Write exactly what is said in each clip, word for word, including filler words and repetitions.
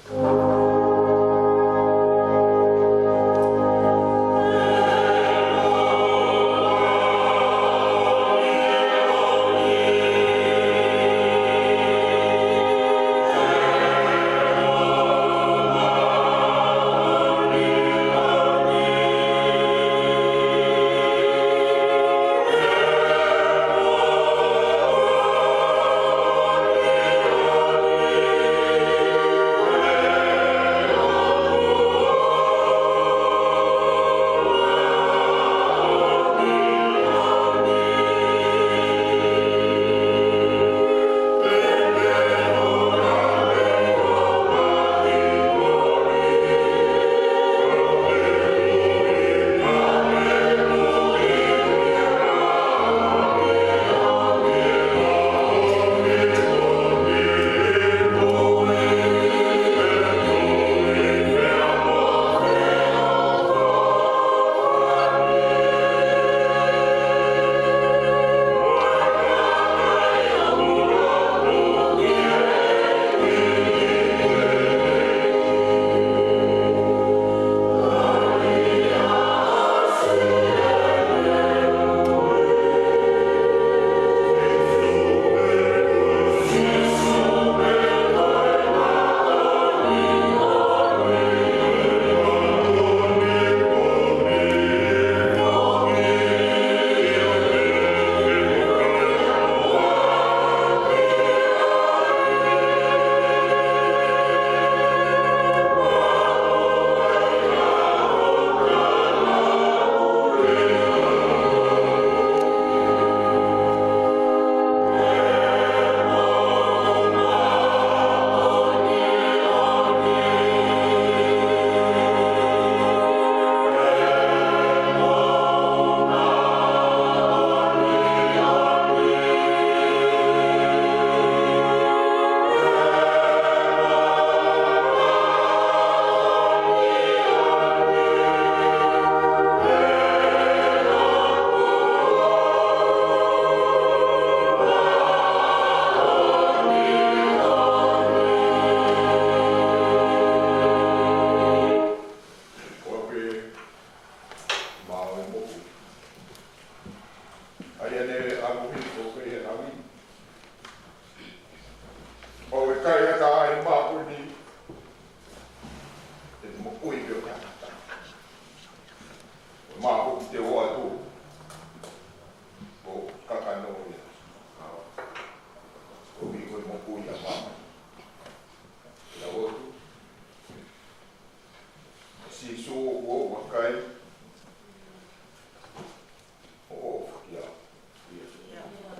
ʻOku maʻu e moʻui. ʻA ia ne ʻalu hifo pē he ʻaho ni. ʻO ʻikai ha taha ʻi māmani te ne moʻui pē ʻo taʻengata. ʻOku maʻu ki he ʻOtua ʻoku kakano ia. ʻOku ʻi ai e moʻui ʻa māmani. Ke tau lotu. Sīsū, ʻoku ou vakai ʻo ʻofa kiate koe.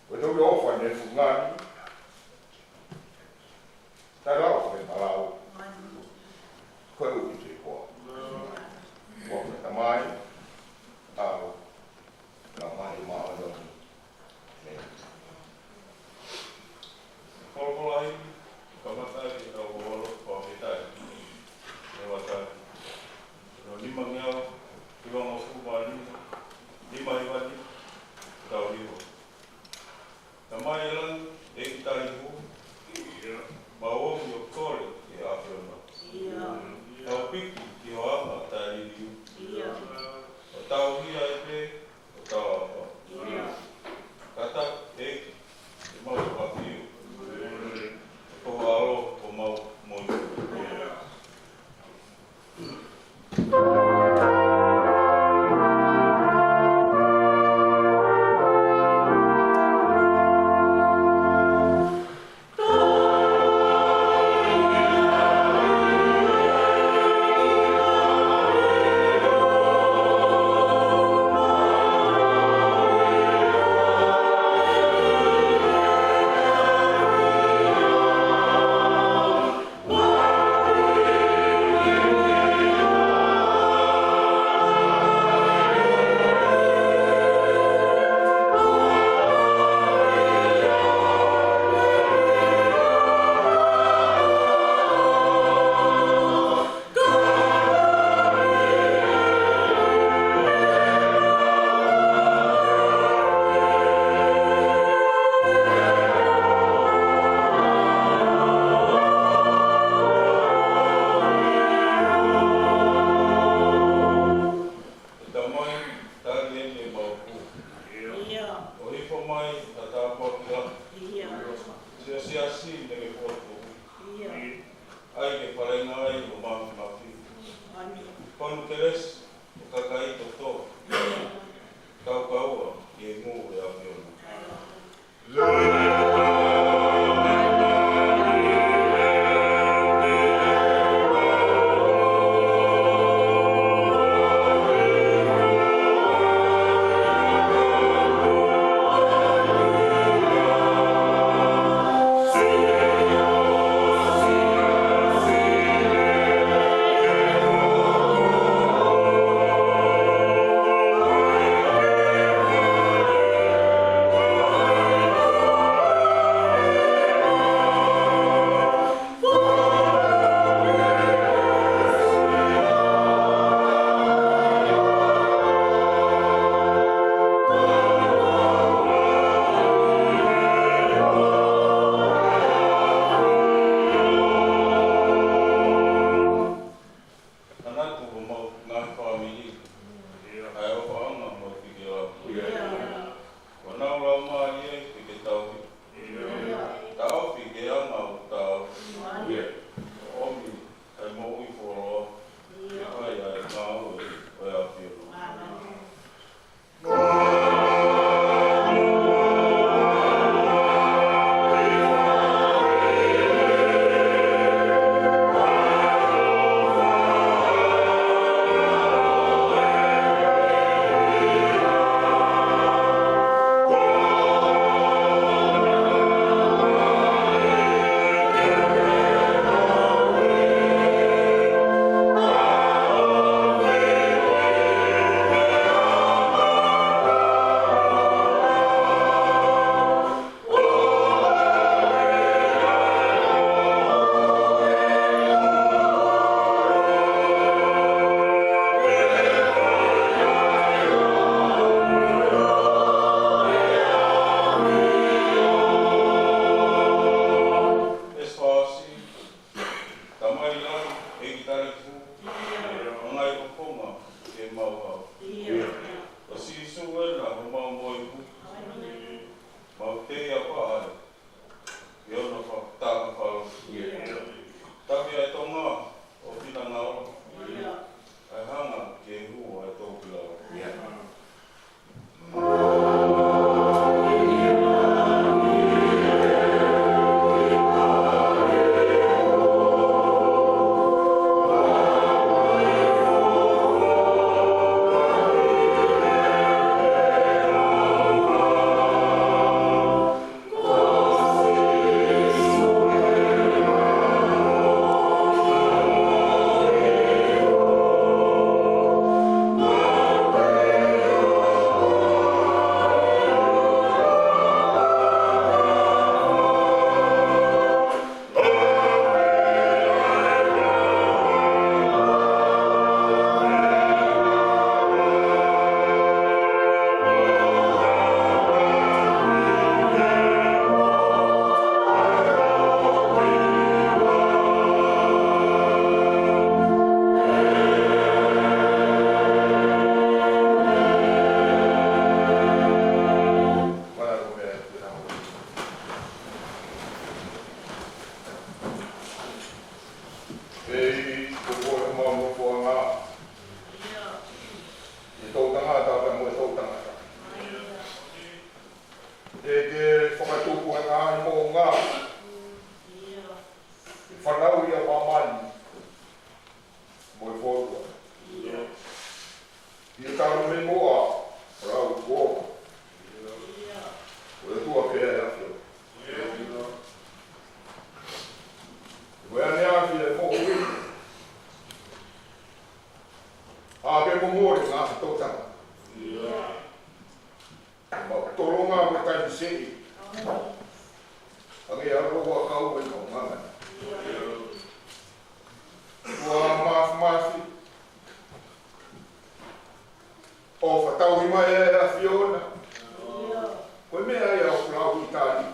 Ko e tau ʻofa ne fungani. Tau lau ko e malau. Ko e uki te koa. Ko e Tamai, ʻa e Laumālie Māʻoniʻoni. Kolokolahi, kamata ke tau ʻofa ʻo fakafetaʻi. ʻE ʻofa atu. Ko e nima ngeau, hiva ngofulu mā nima, nima hiva nima, tau hiva. Tamai ʻi langi, ʻEiki taʻehoko, mau ʻomi ʻo Fanau ia māmani mo e fonua. ʻIo. ʻIo, talu mei muʻa, ʻo lau kuo. ʻIo. Ko e ʻOtua pē ʻa e ʻAfiona. ʻIo. Ko e ʻaneafi ʻa e moʻui. ʻA pē mo mole ngaahi toʻutangata. ʻIo. Mau tolonga mo taimi seʻi. Ange a roa kau e mau ngana. Ua mafimafi. ʻOfa tauhi mai ʻa e ʻAfiona. Ko e meʻa ia ʻoku lau ʻi tali.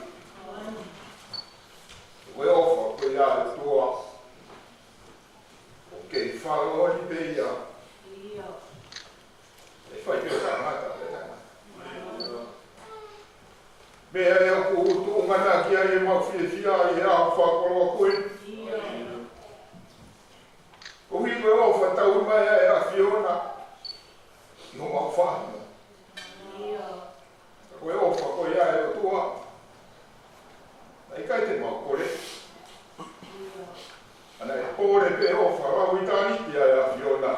Ko e ʻofa ko ia ʻa e ʻOtua. ʻOku kei fakaoli pē ia. ʻE fai pē tangata pē tangata. Meʻa ia ʻoku tuʻunga ki ai ʻemau fiefia ʻi he ʻaho fakakoloa ko eni. Koeʻuhi ko e ʻofa tauhi mai ʻa e ʻAfiona ʻi homau faʻahinga. Ko e ʻofa ko ia ʻa e ʻOtua. Naʻe ʻikai te mau kole. Naʻe kole pē ʻofa lau ʻi tali ʻa e ʻAfiona.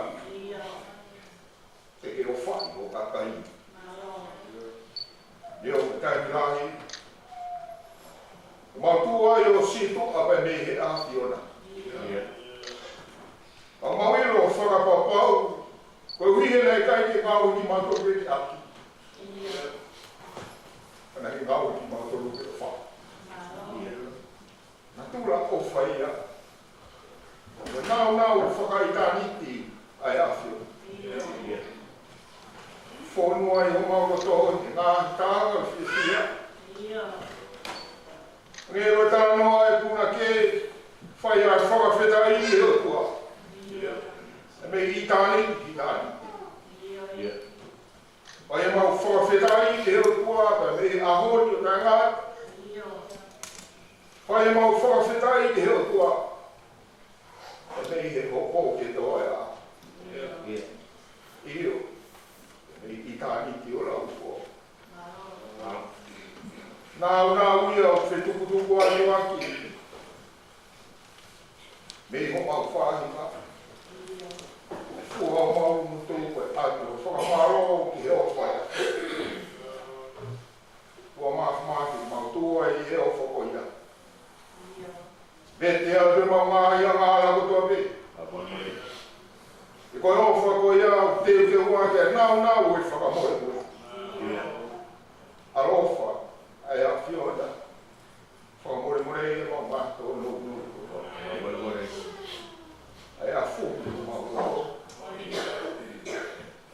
Te ke ʻofaʻi ho kakai. Neongo e taimi lahi. Mau tuʻu ai ʻo sītuʻa pē mei he ʻAfiona. Ka mau ʻilo fakapapau, koeʻuhi he naʻe ʻikai ke ngāue kimautolu ke ke ʻaki. Ka naʻe ngāue kimautolu ke ʻofa. Natula ʻofa ia. Ko e nāunau fakaʻitāniti ʻa e ʻAfiona. Fonu ai homau loto ʻi he ngaahi taʻanga fiefia. Nge lo talanoa e puna ke fai ʻa e fakafetaʻi ki he ʻOtua. ʻE mei ʻitāniti ki ʻitāniti. Fai ʻemau fakafetaʻi ki he ʻOtua, pea mei he ʻaho ni ʻo taʻengata. Fai ʻemau fakafetaʻi ki he ʻOtua, pea mei he hopo ke toe ʻa. ʻIo, mei ʻitāniti ʻo lau ko. Nāunau ia ʻoku fetukutuku atu ʻaki. Mei homau faʻahinga. Fua homau ngutu ko e ʻatu ʻo fakamālō ki he ʻofa ia. Fua mafimafi mau tuʻu ai he ʻofa ko ia. Vete atu ʻemau ngaahi angahala kotoa pē. ʻE ko e ʻofa ko ia ʻoku teuteu ʻaki ʻa e nāunau ʻo e fakamolemole. ʻAlofa ʻa e ʻAfiona. Fakamolemole ʻemau ngaahi tōnounou. ʻA e ʻafu ki homau loto.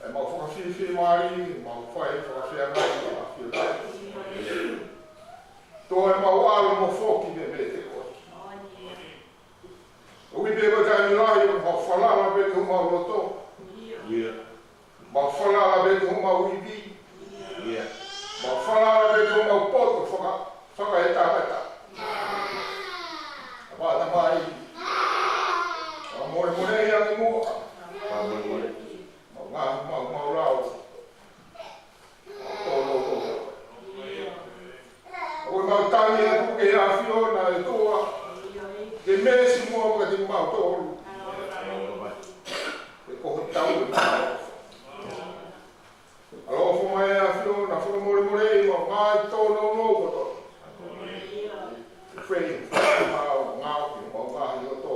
ʻA ʻemau fakafiefia mai, mau fai fakafeangai ʻa e ʻAfiona. Toe mau ʻalu mo foki mei mei te koe. ʻOku ʻi ai pē ko e taimi lahi ʻoku mau falala pē ki homau loto. Mau falala pē ki homau ivi. Mau falala pē ki homau poto faka-, fakaetākata. ʻA pata mai. Fakamolemole ia ki muʻa. Mau ngā, mau, mau lau. ʻOku mau tangi atu ki he ʻAfiona ʻe ʻOtua, ke meesi muʻa kiate kimautolu. He ko ho tau e mau. ʻAlofa mai ʻe ʻAfiona, fakamolemole ʻemau ngaahi tōnounou kotoa. Fei, mau ngāue, mau ngaahi loto.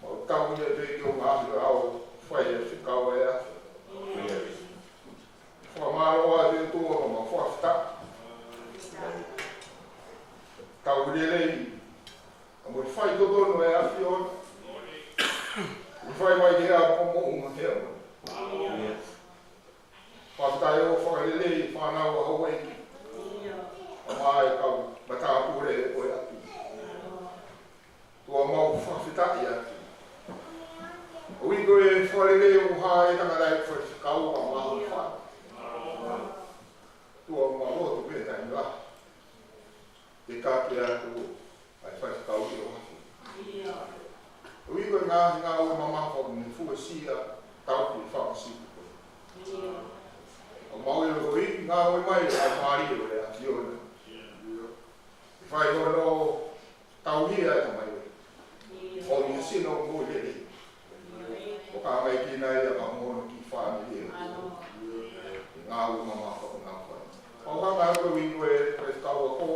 Mau tau ia pē ki ho ngaahi lao, fai e fekau ʻa e ʻAfiona. Fakamālō atu ʻe ʻOtua, mau fakafetaʻi. Tau lelei, ʻa mo e faitotonu ʻa e ʻAfiona. Mo e fai mai ke ʻa ko mo unga he ʻaho. Fakafetaʻi ʻo fakalelei fānau ʻa Hauaiki. ʻA mo e kau matāpule ʻo e ʻapi. ʻOtua mau fakafetaʻi atu. ʻOku ʻi ai e fakalelei ʻoku hā he tangata ʻi he faifekau ʻa Mahafa. ʻOtua mau lotu pē taimi lahi. Te kake atu ʻa e faifekau ʻi ʻOhafi. ʻOku ʻi ai e ngaahi ngāue mamafa ʻoku ne fuesia tau ki he fanga sipi ko ē. ʻOku mau ʻilo ko e ngāue mai ʻa e mālie ʻo e ʻAfiona. ʻE fai hono Tauhi ʻa e tamai ʻo e sino ʻoku moʻui lelei. ʻO ka mai ki nai ʻa ka mono ki fāmili ʻo e ngāue mamafa ʻoku nau fai. ʻOku hanga ʻe koe ʻo ʻilo ʻe he kau ako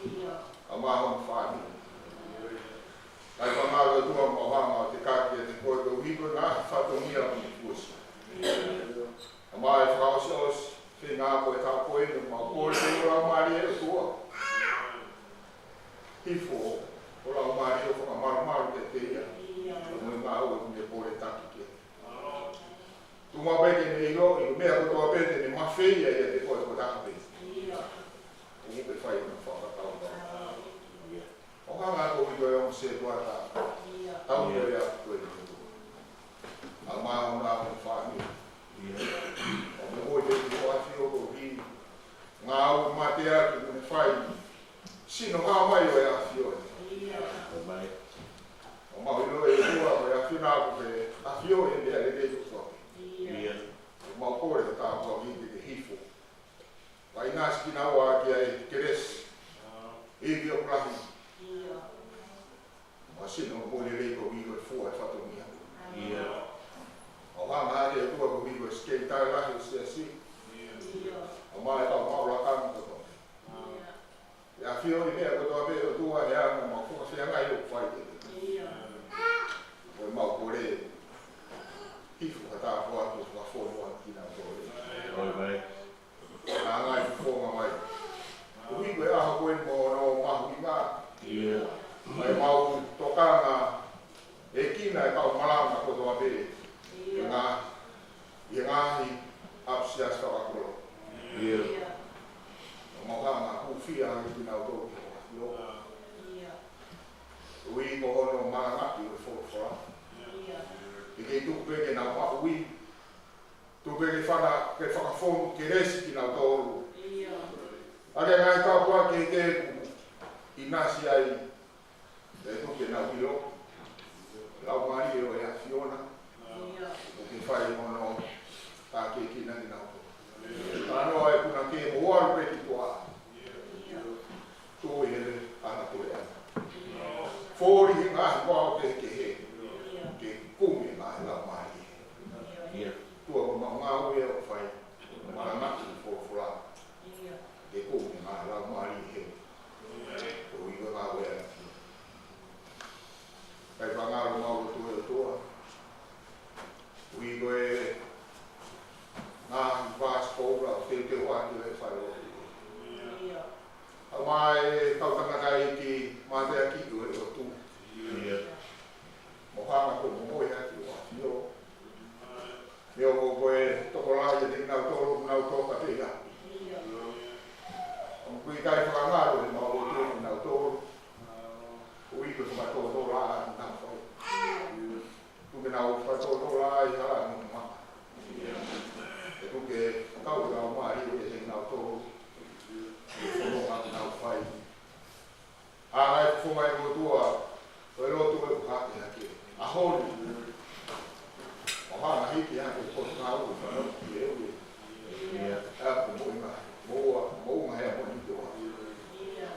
ʻa e maʻu fāmili. Kae fanga ʻa e ʻOtua mo hanga ʻo te kaki ʻe te koe koeʻuhi ko e ngaahi fatongia ʻoku ne fuesia. ʻA mai fakaʻosiʻosi, feinga ko e tau ko eni, mau kole ʻe Laumālie ʻo e ʻOtua. Hifo ʻa Laumālie ʻo fakamalumalu kiate ia. Mo e ngāue ʻoku ne pole taki ki ai. Tuku mai pē ke ne ʻilo, ʻi he meʻa kotoa pē te ne mafeia ʻiate koe ko e taha pē. ʻOku ke fai ʻo fakatau. ʻOku hanga ʻe koe ʻo ʻilo ʻa e ongo sētuata. Tau ʻio ia ko e ʻa e maʻu ʻa e fāmili. ʻO mo koe te ki ho ʻAfio koeʻuhi ngāue mateaki ʻoku ne fai. Sino hā mai ʻo e ʻAfio. ʻO mau ʻilo ʻe ʻOtua ko e ʻAfio naʻa ko e ʻAfio ʻe meʻa lelei kotoa. ʻO mau kole ʻo tāpuakiʻi ke ke hifo. Vai nasi kinaua ki ai kelesi. ʻIo, ʻio, Pulahi. Mo sino mo lelei koeʻuhi ko e fua ʻa e fatongia. ʻIo. ʻO hanga ʻe he ʻOtua koeʻuhi ko e Sekelitali Lahi ʻo e Siasi. ʻIo. ʻA mai kau maʻu lakanga kotoa. ʻIo. ʻE ʻAfio ʻi he meʻa kotoa pē ʻOtua he anga ʻemau fakafeangai ʻoku fai ʻe. ʻIo. Ko e mau kole. Hifo ka tāpuaki ʻo fakafonu ʻa kinautolu. ʻOi mai. Ka ngai fofonga mai. Koeʻuhi ko e ʻaho ko eni mo hono mahuʻinga. ʻIo. Mai mau tokanga ʻe kina e kau malanga kotoa pē. ʻIo. Ngā, ʻi he ngaahi ʻapisiasi fakakolo. ʻIo. Mau hanga hūfia ʻa kinautolu ki ho ʻAfio. ʻIo. Koeʻuhi ko hono malangaʻi ʻo e folofola. ʻIo. ʻE kei tuku pē ke nau maʻu ui. Tuku ke fana, ke fakafonu kelesi kinautolu. ʻIo. ʻA e ngaahi tāpuaki kehekehe ʻoku ʻinasi ai. ʻE tuku ke nau ʻilo. Laumālie ʻo e ʻAfiona. ʻIo. ʻOku ke fai hono tākiekina kinautolu. Talanoa e punake mo ʻalu pē ki tuʻa. ʻIo. Tuʻu ʻi he anga puleʻanga. Foli he ngaahi vao kehekehe. Ke kumi e ngaahi laumālie. ʻIo. ʻOtua ko e mau ngāue ʻoku fai. Malangaʻi e folofola. Ke kumi e ngaahi laumālie. Koeʻuhi ko e ngāue ʻa e ʻAfio. Kae fanga ʻo mau lotu ʻe ʻOtua. Koeʻuhi ko e ngaahi vāsi koula ʻoku teuteu ʻaki ʻe he fale ʻo ʻOtua. ʻA mai e kau tangataʻeiki mateaki ʻo e ʻOtua. ʻIo. Mo hanga ko e momoʻi ʻaki ʻo ʻAfio. Neongo ko e tokolahi ʻiate kinautolu ʻoku nau toka pē ia. ʻOku ʻikai fakangalo ʻemau lotu kinautolu. Koeʻuhi ko e fakatōtōlaʻa ʻoku nau fai. Tuku ke nau fakatōtōlaʻa ʻi he hala ʻo e maka. ʻE tuku ke kau e laumālie ʻiate kinautolu. Ko e fononga ʻoku nau fai. ʻA ngai fofonga ʻe ʻOtua, ko e lotu ʻoku hake hake. ʻAho ni. ʻO hanga hiki hake ko e ngāue fanongo ki he ue. ʻIo. ʻA ko e moʻunga, moʻua, moʻunga he amo ni te wa. ʻIo.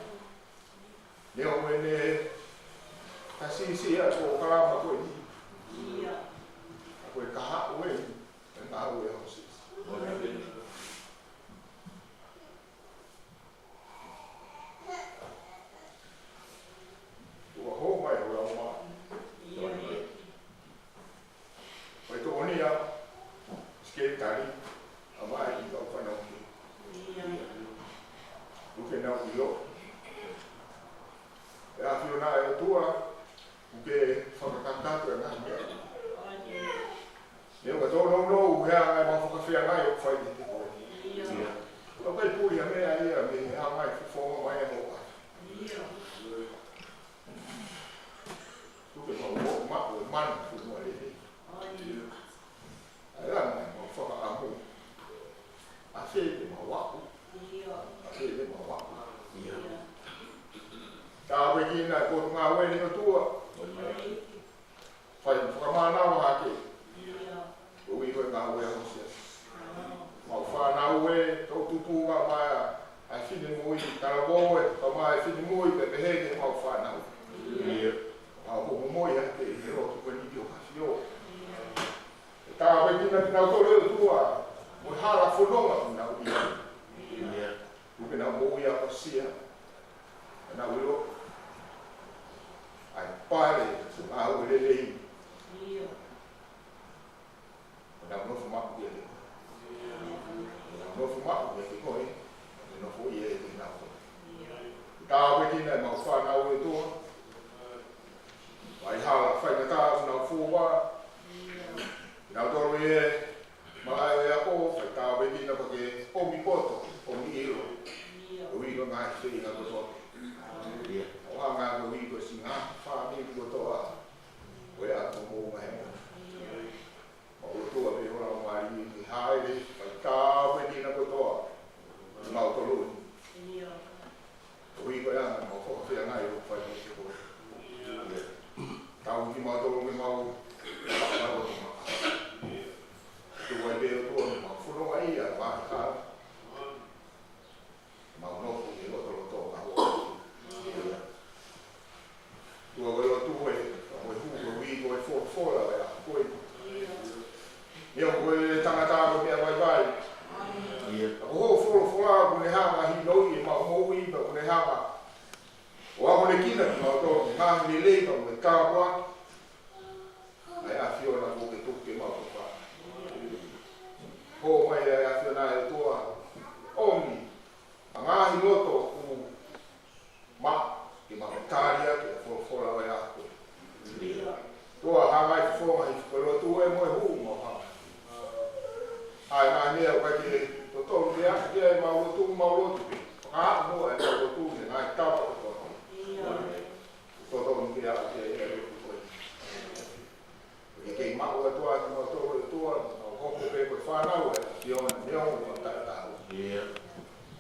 Neongo ʻene, ka sisi ʻa e polokalama ko eni. ʻIo. ʻA ko e kahaʻu eni, e ngāue ʻa Mōsese. Ua hō mai ʻo lau ma. Mai tō ni a, Sekelitali, ʻa mai ki kau fanongo. Tuku ke nau ʻilo. ʻE ʻAfiona ʻe ʻOtua, ʻoku ke fakakakato e ngaahi meʻa. Neongo ʻa e tōnounou he anga ʻemau fakafeangai ʻoku fai ʻiate koe. ʻIo. ʻOku ʻikai puli ha meʻa ia mei he anga e fofonga mai ʻa e moʻua. ʻIo. Tuku ke mau maʻu e mana fonua lelei. ʻIo. ʻA e langa ʻemau fakaʻamu. ʻAfē te mau aʻu. ʻIo. ʻAfē te mau aʻu. ʻIo. Tāpuekina e potungāue ni ʻOtua. ʻIo. Fai mo fakamānava hake. ʻIo. Koeʻuhi ko e ngāue ʻa Mōsese. Mau fānau ē, toʻutupu ʻa mai ʻa e finemui, talavou ē, ʻa mai ʻa e finemui, pe Kinautolu ʻe ʻOtua, mo e hala fononga ʻoku nau ʻi ai. ʻIo. Kuo pau ke nau moʻui ʻapasia. Nau ʻilo ʻa e pale, ʻa e ngāue lelei. ʻIo. Nau nofo maʻu kiate koe. Nau nofo maʻu kiate koe. Nau nofo ʻiate kinautolu. Tāpuekina ʻemau fānau ʻe ʻOtua. Fai hala, fai ngata, nau fua. Kinautolu ʻi he malaʻe ʻo e ako, fai tāpuekina pea ke ʻomi poto, ʻomi ʻilo. ʻOku ʻi ai e ngaahi feinga kotoa. ʻIo. ʻO hanga ʻo ʻi ai ko e singa, fāmili kotoa. Ko e ako mo e ngaahi mo. Mau lotua pē ʻOtua ʻo mālō ni hāʻele, fai tāpuekina kotoa. Mau tolu. ʻOku ʻi ai ko e anga, mau fakafeangai ʻo fai mo e kotoa. Tau ki mau tolu ke mau. Tuku ai pē ʻOtua, mau fononga ia, mau hala. Mau nofo ʻi he lotolotonga ʻo e ʻOtua. Tuku ʻa e lotu ē, ka ko e hū, ko e ui, ko e folofola ʻa koe. Neongo ko e tangata ko e meʻa vaivai. ʻIo. Ka ko hoʻo folofola ʻoku ne hanga ʻo hinoʻi ʻemau moʻui, pea ʻoku ne hanga ʻo akonekina kimautolu ki he ngaahi lelei, pea mo e tāpuaki. ʻA e ʻAfiona kuo ke tuku ke mau tofa. Hoko mai ʻa e ʻAfiona ʻe ʻOtua. ʻOmi ʻa e ngaahi loto ʻoku maʻa ke mau tali ʻaki e folofola ʻa koe. ʻOtua, hanga ʻo fofonga ʻi he lotu ē mo e hū mau hanga. ʻA e ngaahi meʻa ʻoku ʻikai ke totonu ke ʻasi ki ai ʻemau lotu, mau lotu pē. Ka mo e mau lotu ʻi he ngaahi tapa kotoa. Totonu ke ʻasi ki ai e lotu ko ē. Ke kei maʻu atu ʻa kimautolu ʻe ʻOtua, mau hoko pē ko e fānau ʻa e ʻAfiona neongo ʻemau taʻetaau. ʻIo.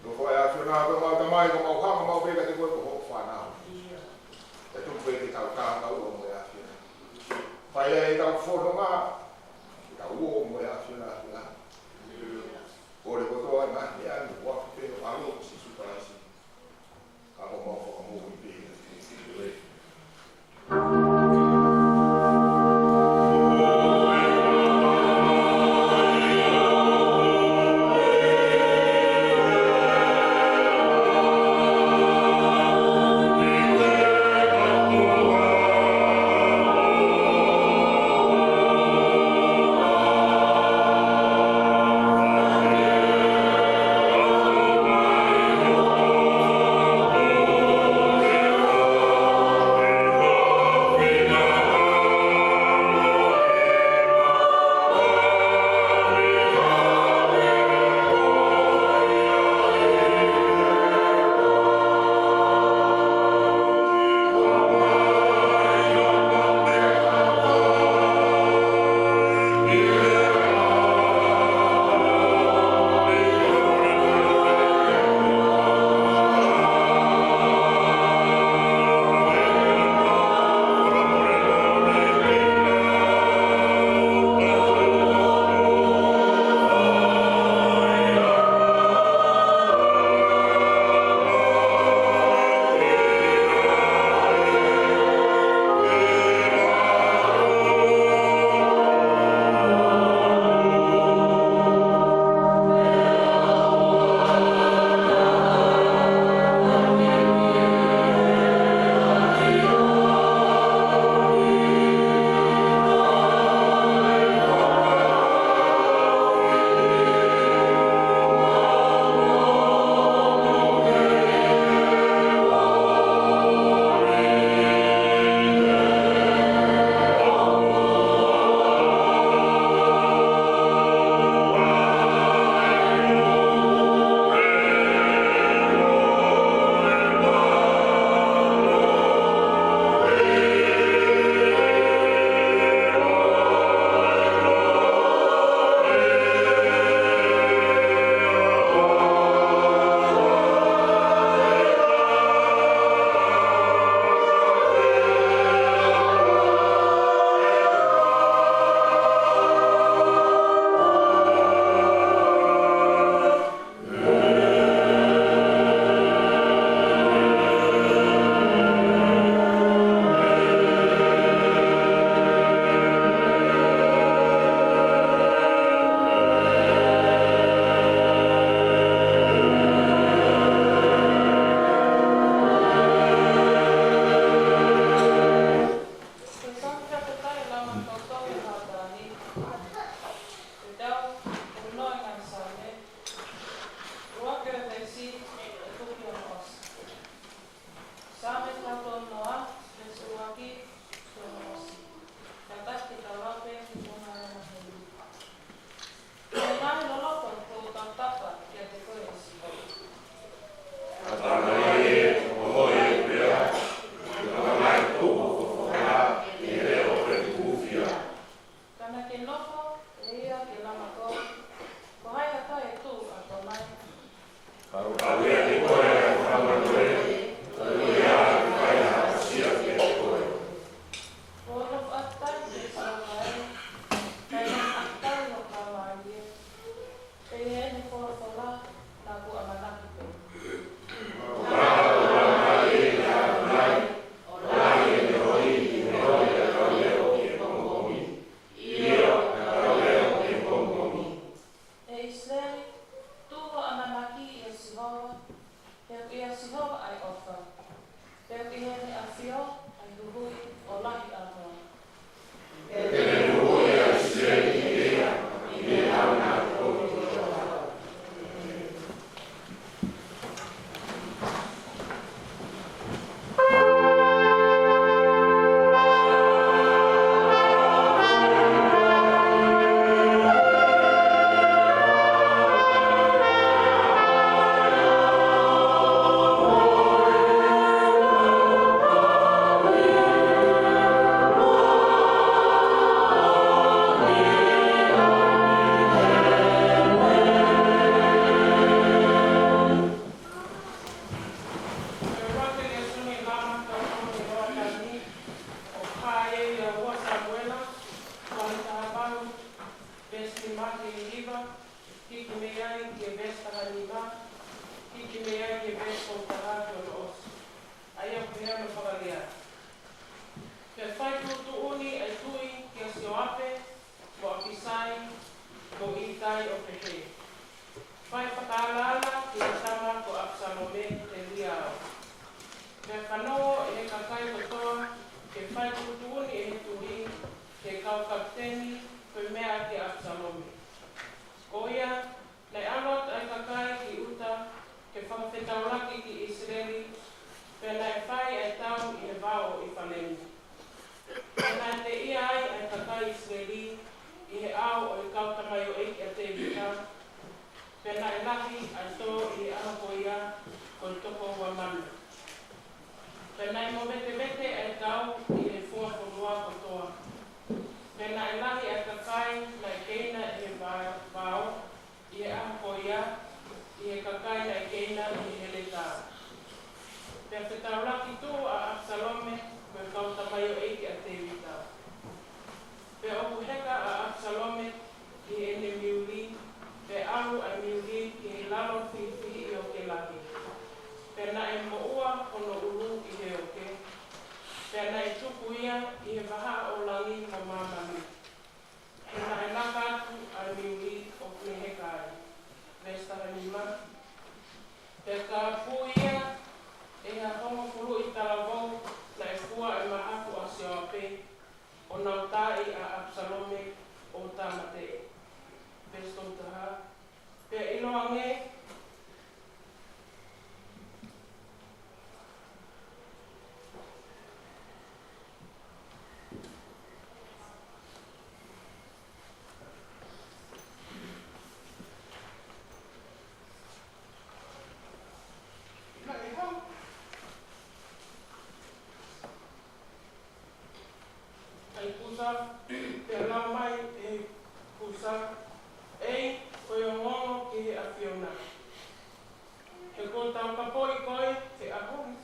Nofo ʻa e ʻAfiona ko ʻemau Tamai, ko ʻemau hanga maʻu pē kiate koe ko hoʻo fānau. ʻIo. Pea tuku pē ke tau tānaki ʻo mo e ʻAfiona. Fai ai ʻetau fononga, ke tau ō mo e ʻAfiona ʻi langi. Kole kotoa ʻa e ngaahi meʻa ni, ʻoku ʻi ai pē ʻa e ʻAlo ko Sīsū Kalaisi. Ka ko ʻemau fakamoʻui pē. Pea fai tuʻutuʻuni ʻa e tui kia Sioape mo ʻApisai mo ʻItai ʻo pehē, Fai fakaalaala ki he tama ko ʻApisalome, telia au. Pea fanongo ʻe he kakai kotoa ke fai tuʻutuʻuni ʻe he tui ki he kau kapiteni ko e meʻa kia ʻApisalome. Ko ia, naʻe ʻalu atu ʻa e kakai ki ʻuta ke fakafetaulaki ki ʻIsileli, pea naʻe fai ʻa e tau ʻi he vao ʻo ʻIfalemi. Pea naʻe teʻia ai ʻa e kakai ʻIsileli ʻi he ʻao ʻo e kau tamaioʻeiki ʻa Tēvita, pea naʻe lahi ʻa e tō ʻi he ʻaho ko ia ko e toko ua mano. Pea naʻe movetevete ʻa e tau ʻi he funga fonua kotoa. Pea naʻe lahi ʻa e kakai naʻe keina ʻi he va-, vao ʻi he ʻaho ko ia, ʻi he kakai naʻe keina ʻi he heletā. Pea fetaulaki tuʻu ʻa ʻApisalome mo e kau tamaioʻeiki ʻa Tēvita. Pea ʻoku heka ʻa ʻApisalome ʻi heʻene miuli, pea ʻalu ʻa e miuli ki he lalo fihifihi ʻi ʻOkelahi. Pea naʻe moʻua hono ʻulu ʻi he oke, pea naʻe tuku ia ʻi he vahaʻa ʻo langi mo māmani. Pea naʻe laka atu ʻa e miuli ʻoku ne heka ai. Veesi taha nima. Pea ka pū ia ʻe ha hongofulu ʻi talavou naʻe fua ʻe Mahafu ʻa Sioape, ʻo nau taaʻi ʻa ʻApisalome ʻo tāmateʻi. Veesi tolu taha. Pea ʻiloange, naʻe hau ʻa e Kusa, pea lau mai ʻe he Kusa, ʻEi, ko e ongoongo ki he ʻAfiona. He kuo taukapoʻi koe he ʻaho ni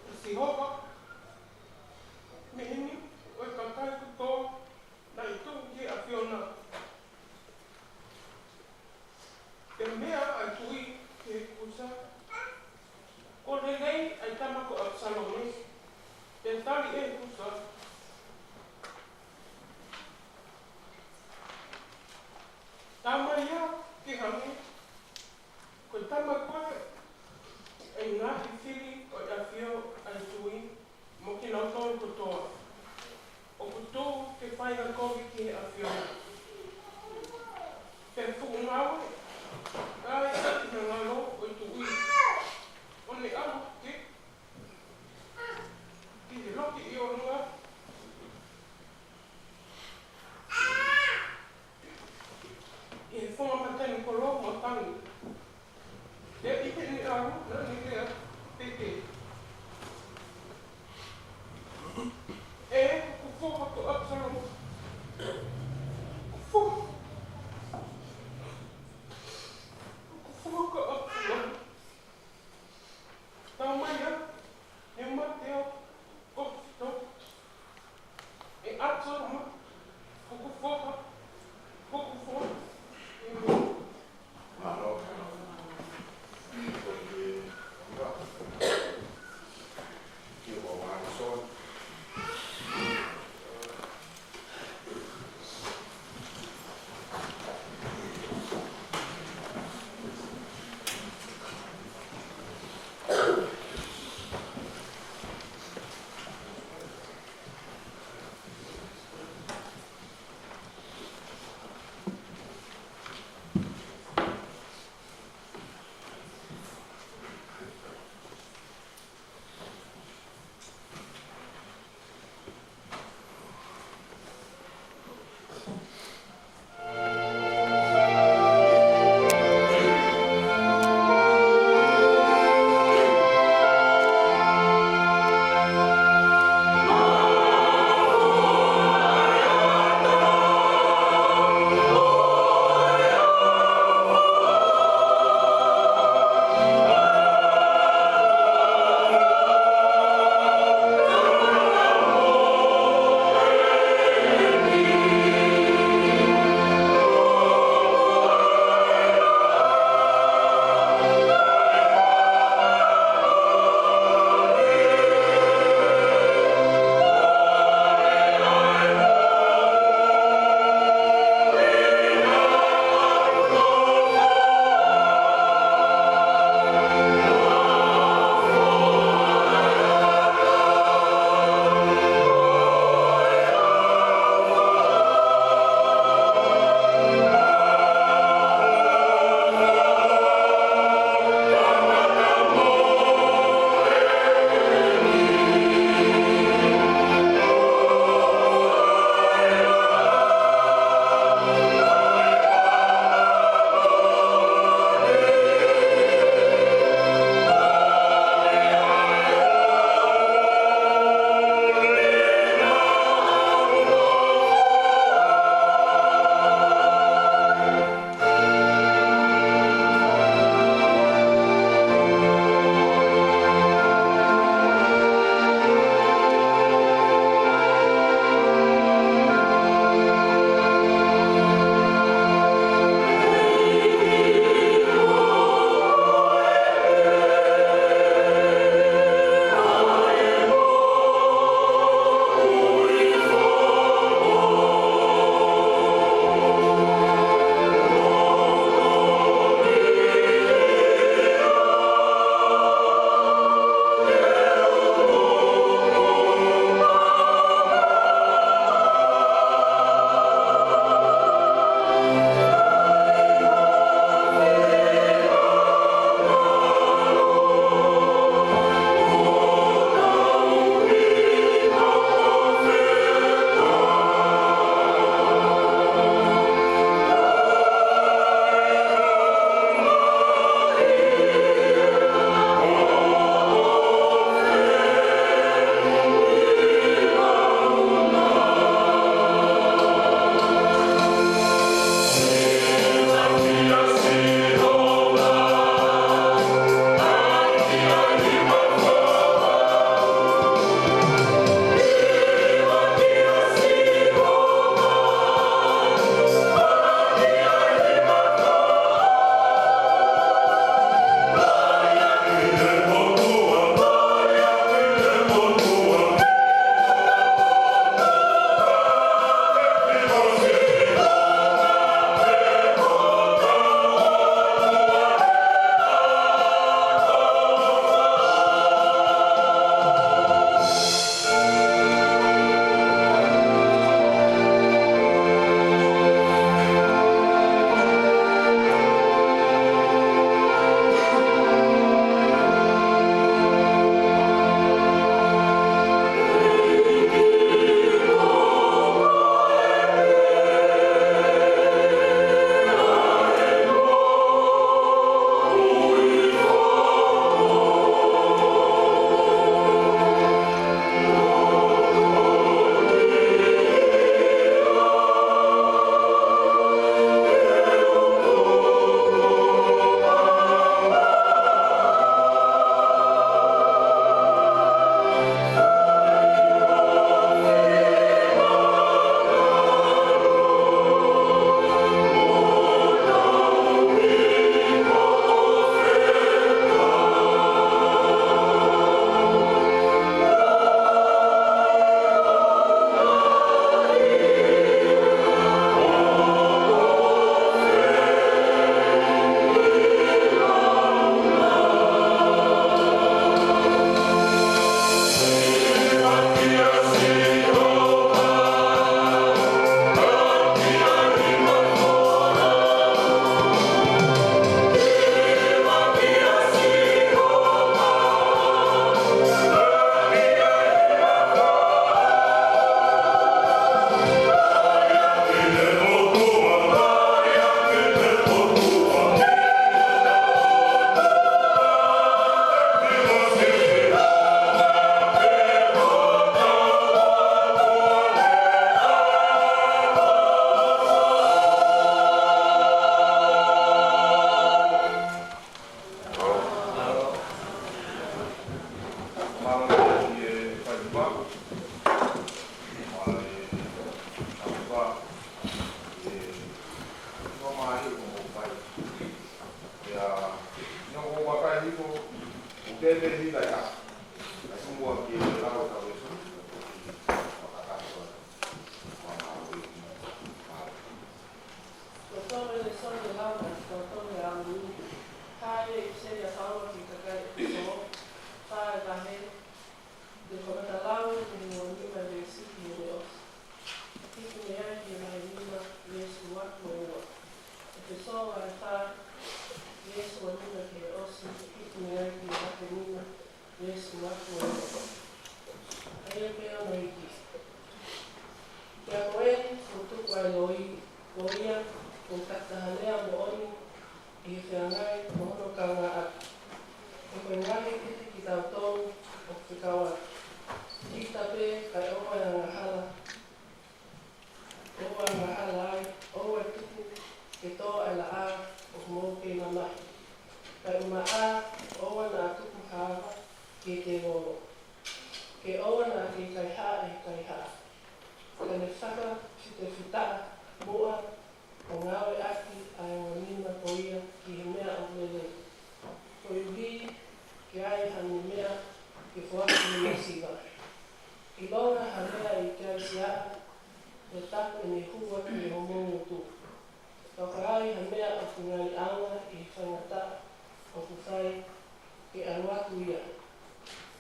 ʻe Sihova, mei heni ʻo e kakai kotoa naʻe tuʻu ki he ʻAfiona. Pea meʻa ʻa e tui ki he Kusa, Ko e lelei ʻa e tama ko ʻApisalome? Pea tali ʻe he Kusa, Taumaiā ke hangē ko e tama koe ʻi he ngaahi fili ʻo e ʻafio ʻa e tui mo kinautolu kotoa ʻoku tuʻu ke fai ha kovi ki he ʻAfiona. Pea fuʻu ngāue ai ʻa e finangalo ʻo e tuʻi, ʻo ne ʻalu hake ki he loki ʻi ʻolunga, ʻi he funga matani kolo matangi. Pea ʻi heʻene ʻalu naʻa ne lea, pehē, ʻE hoku foha ko ʻApisalome. Hoku foha. Hoku foha ko ʻApisalome. Taumaiā Mālō e fai mā. Mālō e fai mā. E, no mai ko mo fai. Ia, no ko makai hiko, u te te hila ia. Ai ko mua ki he lau ka wesu. Makakato. Mālō e fai mā. Ko e tolu e lēsoni ʻe lava, ko e tolu e ʻaho ni. Hā e ʻipiseli ʻa Paula ki he kakai ʻEfesō, fā e vahe, ko e kamata lau mei he uanima veesi ki he ʻosi. Hiki mei ai ki he vahe nima, veesi ua mo e ua. ʻEfesō vahe fā, veesi uanima ki he ʻosi, hiki mei ai ki he vahe nima, veesi ua mo e ua. ʻA ia pea ʻoku hiki. Pea ko eni kuo tuku ʻa e loi, ko ia kuo taki taha lea moʻoni ʻi he feangai mo hono kaungāʻapi. He ko e ngaahi titi kitautolu ʻoku fekauʻaki. Kita pē kae ʻoua ʻe angahala, ʻoua ʻe angahala ai, ʻoua ʻe tuku ke tō ʻa e laʻā ʻoku mou kei mamahi. Kae ʻumaʻā, ʻoua naʻa tuku ha ava ki he tēvolo, ke ʻoua naʻa kei kaihaʻa ʻe he kaihaʻa. Ka ne fakafitefitaʻa muʻa ʻo ngāueʻaki ʻa e uanima ko ia ki he meʻa ʻoku lelei, koeʻuhi ke ʻi ai haʻane meʻa ke foaki ki he masiva. ʻIlonga ha meʻa ʻe ʻikai siʻa, he tapu ʻene hū atu ʻi homou ngutu. Ka ʻi ai ha meʻa ʻoku ngaliʻanga ʻi he faingataʻa ʻoku fai, ke ʻalu atu ia.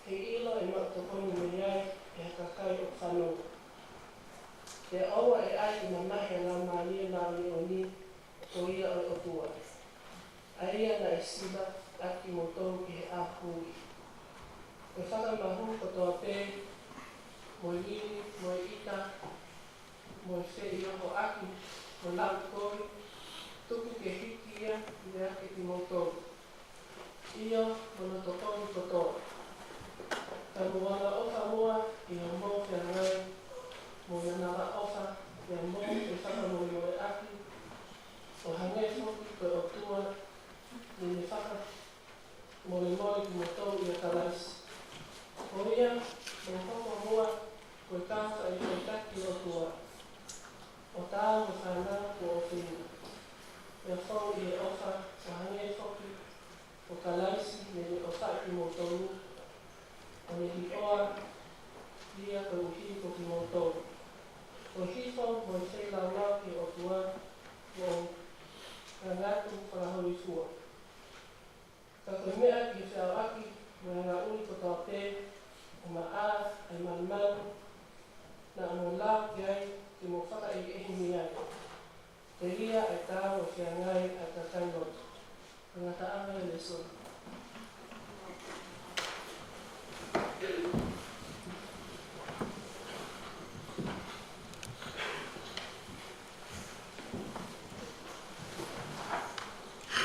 He ʻilo ʻe maʻu tokoni mei ai ʻa e kakai ʻoku fanongo. Pea ʻoua ʻe ʻai ke mamahi ʻa e Laumālie Māʻoniʻoni ko ia ʻo e ʻOtua, ʻa ia naʻe siva ʻaki kimoutolu ʻi he ʻaho ui. Ko e fakamahu kotoa pē, mo e vili, mo e ʻita, mo e feʻiohoʻaki, mo e laʻu kovi, tuku ke hiki ia meiate kimoutolu. ʻIo, mo hono tokoni kotoa. Ka mou angaʻofa muʻa ʻi hoʻomou feangai, mo e angaʻofa, pea mou fefakamolemoleʻaki, ʻo hangē foki ko e ʻOtua naʻa ne faka- molemole kimoutolu ʻia Kalaisi. Ko ia, mou hoko muʻa ko e kau faʻifaʻitaki ʻo e ʻOtua, ʻo taau mo e fānau kuo ʻofeina, pea fou ʻi he ʻofa, ʻo hangē foki ko Kalaisi naʻa ne ʻofaʻi kimoutolu, ʻo ne hiʻoa ia koeʻuhi ko kimoutolu, ko e hifo mo e feilaulau ki he ʻOtua, mo e ngangatu fakahōifua. Ka ko e meʻa ki he feʻauʻaki mo e angaʻuli kotoa pē, ʻumaʻā ʻa e malumalu naʻa mou lau ki ai, ke mou fakaʻehiʻehi mei ai, telia ʻa e taau ʻo e feangai ʻa e kakai lotu. Ko e ngataʻanga ia e lēsoni.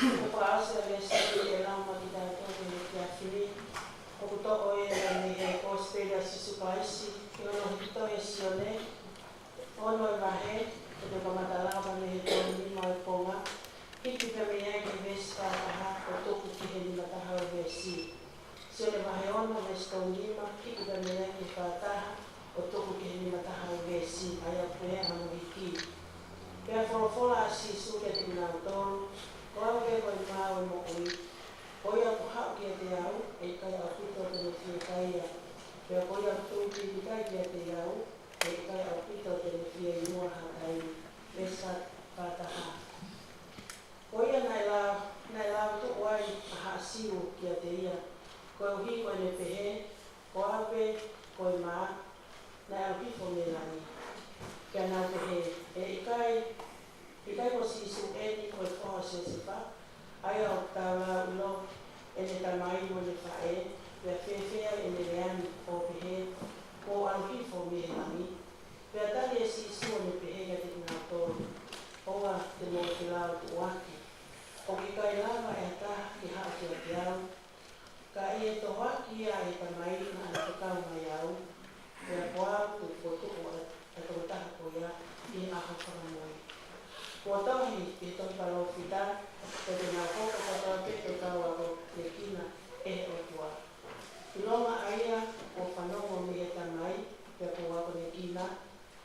Ko e fakaʻosi ʻa e lēsoni ʻe lava maʻa kitautolu he efiafi ni, ʻoku toʻo ia mei he Kosipeli ʻa Sīsū Kalaisi, ʻi hono hiki tohi ʻe Sione, ono e vahe, ko e kamata lava mei he tolu nima ʻo e konga, hiki pea mei ai ki he veesi fā taha, ʻo tuku ki he nima taha ʻo e veesi. Sione vahe ono veesi tolu nima, hiki pea mei ai ki he fā taha, ʻo tuku ki he nima taha ʻo e veesi, ʻa ia ʻoku pehē hono hiki. Pea folofola ʻa Sīsū kiate kinautolu, Ko au pē ko e mā ʻo e moʻui. Ko ia ʻoku haʻu kiate au, ʻe ʻikai ʻaupito te ne fiekaia. Pea ko ia ʻoku tui pīkitai kiate au, ʻe ʻikai ʻaupito te ne fieinua ha taimi. Veesi fā taha. Ko ia naʻe lau, naʻe lau tuʻu ai ʻa e haʻa Siu kiate ia, koeʻuhi ko ʻene pehē, Ko au pē ko e mā, naʻe ʻalu hifo mei langi. Pea nau pehē, ʻE ʻikai, ʻikai ko Sīsū eni ko e foha ʻo Siosefa, ʻa ia ʻoku tau lau ʻilo ʻene tamai mo ʻene faʻē, pea fēfē ai ʻene lea ni ʻo pehē, Kuo u ʻalu hifo mei he langi? Pea tali ʻe Sīsū ʻo ne pehē kiate kinautolu, ʻOua te mou felautuʻuaki. ʻOku ʻikai lava ʻe ha taha ke haʻu kiate au, ka ʻi he tohoaki ia ʻe he Tamai naʻa ne fekau mai au, pea ko au te u fokotuʻu ʻa e, ʻa e tokotaha ko ia ʻi he ʻaho fakamui. Kuo tohi ʻi he tohi palōfita, Ko e te nau hoko kotoa pē ko e kau akonekina ʻe he ʻOtua. ʻIlonga ʻa ia kuo fanongo mei he Tamai, pea kuo akonekina,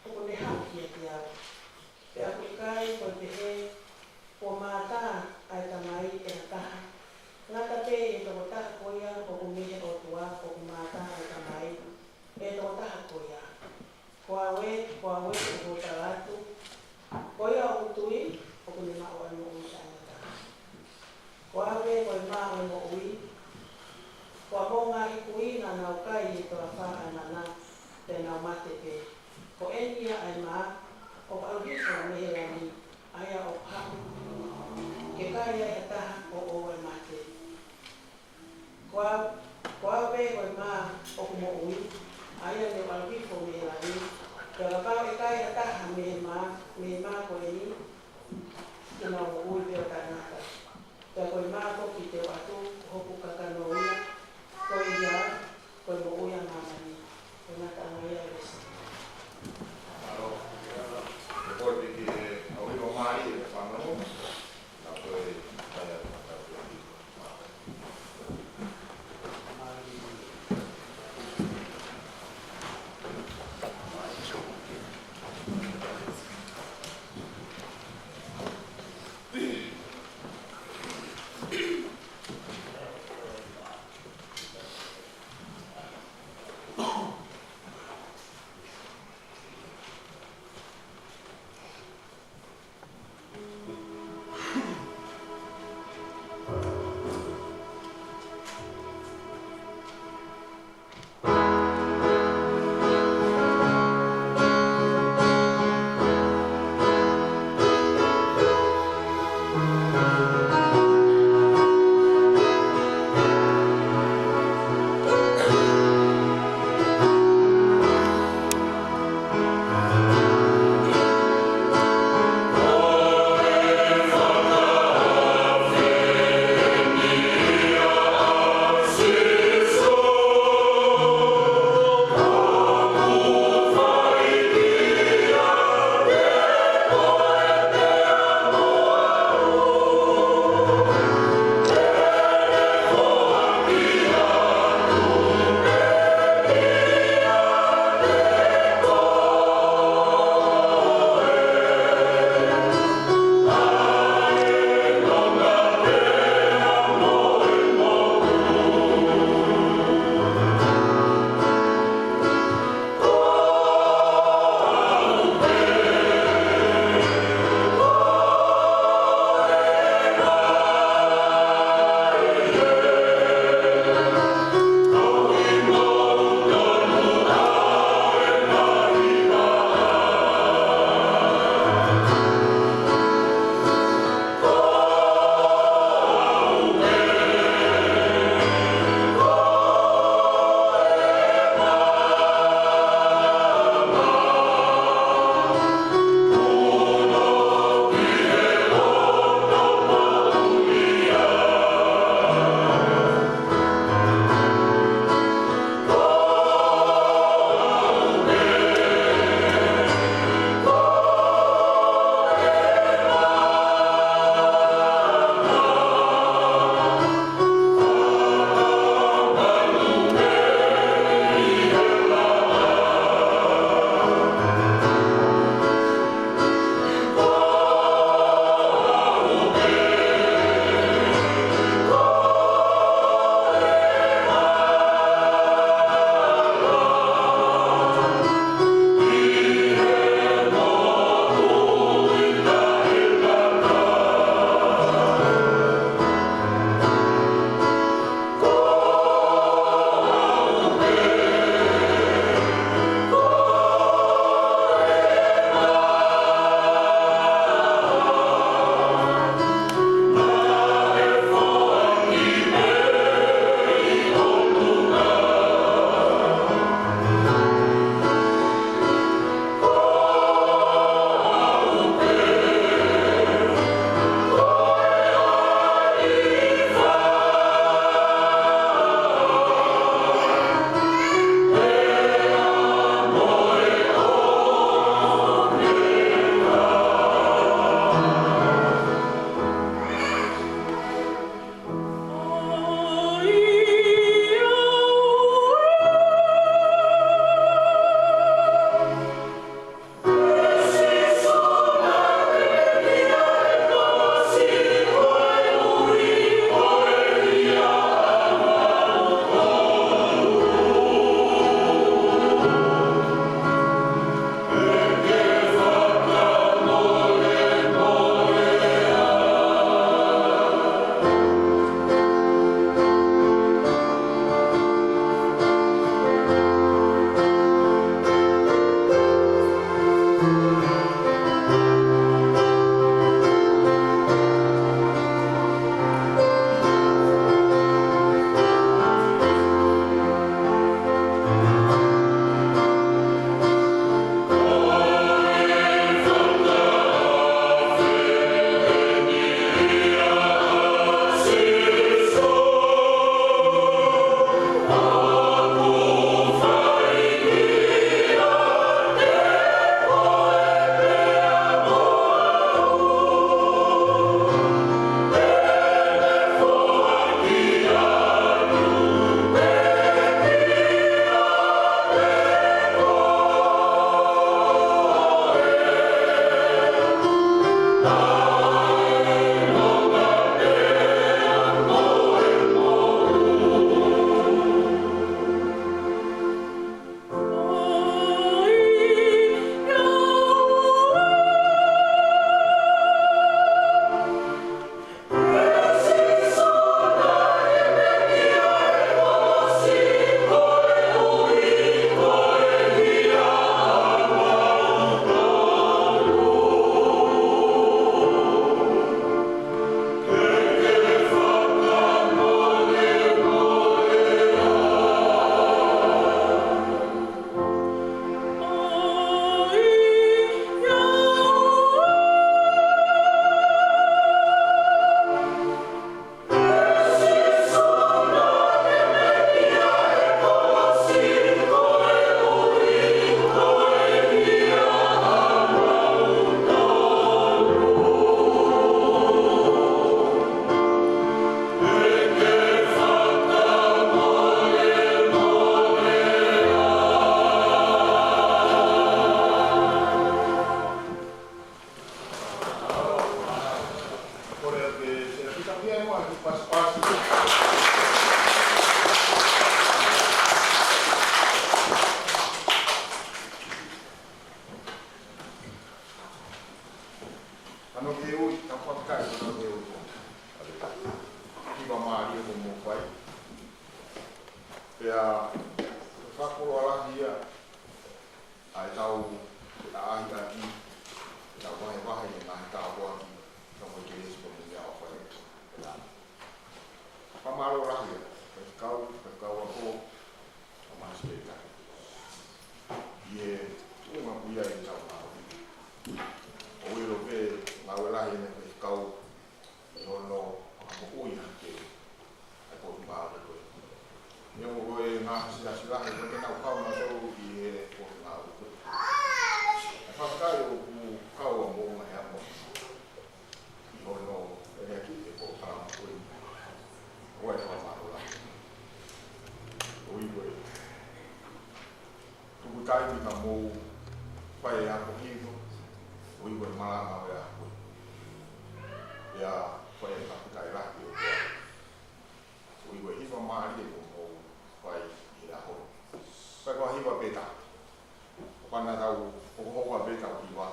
ʻoku ne haʻu kiate au. Pea ʻoku ʻikai ko e pehē kuo mātā ʻa e Tamai ʻe ha taha, ngata pē ʻi he tokotaha ko ia ʻoku mei he ʻOtua ʻoku mātā ʻa e Tamai ʻe he tokotaha ko ia. Ko au ē, ko au ē ʻoku ou tala atu, ko ia ʻoku tui, ʻoku ne maʻu ʻa e moʻui taʻengata. Ko au ē ko e mā ʻo e moʻui. Ko ʻemau ngaahi kui naʻa nau kai ʻi he toafa ʻa e mana, pea nau mate pē. Ko eni ia ʻa e mā ʻoku ʻalu hifo mei he langi, ʻa ia ʻoku haʻu ke kai ai ha taha ʻo ʻoua ʻe mate. Ko au, ko au pē ko e mā ʻoku moʻui, ʻa ia ne u ʻalu hifo mei he langi, pea kapau ʻe kai ha taha mei he mā, mei he mā ko eni, te nau moʻui pē ʻo taʻengata. Pea ko e mā foki te u ʻatu, ko hoku kakano ia, ko ia, ko e moʻui ʻa māmani. Ko e ngataʻanga ia ʻo e lēsoni. Mālō. Ko e pō piki he au i o mai e whanau. Nā ko e taia matau. Fakakoloa lahi ia ʻa ʻetau ʻaʻahi ʻaki, ʻetau vahevahe ʻi he ngaahi tāpuaki, ʻetau kelesi mo e meʻa ʻofa ē. Fakamālō lahi ia, faifekau, faifekau ako, ʻa Masipelita. ʻI he tuʻunga ko ia ʻetau ngāue. ʻOku ʻilo pē, ngāue lahi ʻene faifekau, ʻi hono fakamoʻui hake ʻa e potungāue ko ē. Neongo ko e ngaahi siasi lahi ko ē te nau kau nautolu ʻi he potungāue ko ē. ʻA e faifekau ʻoku kau ʻa Moʻunga Heamoni ʻi hono ʻene aki e polokalama ko eni. ʻOku ou fakamālō lahi. ʻOku ʻi ai e tuku taimi ka mou fai e ako hiva, ʻoku ʻi ai e malanga ʻo e ako. Pea fai e fakafetaʻi lahi ki he ʻOtua. ʻOku ʻi ai e hiva mālie kuo mou fai ʻi he ʻaho. Fai ko e hiva pē taha. ʻOku ʻikai ke tau hokohoko pē ʻetau hiva.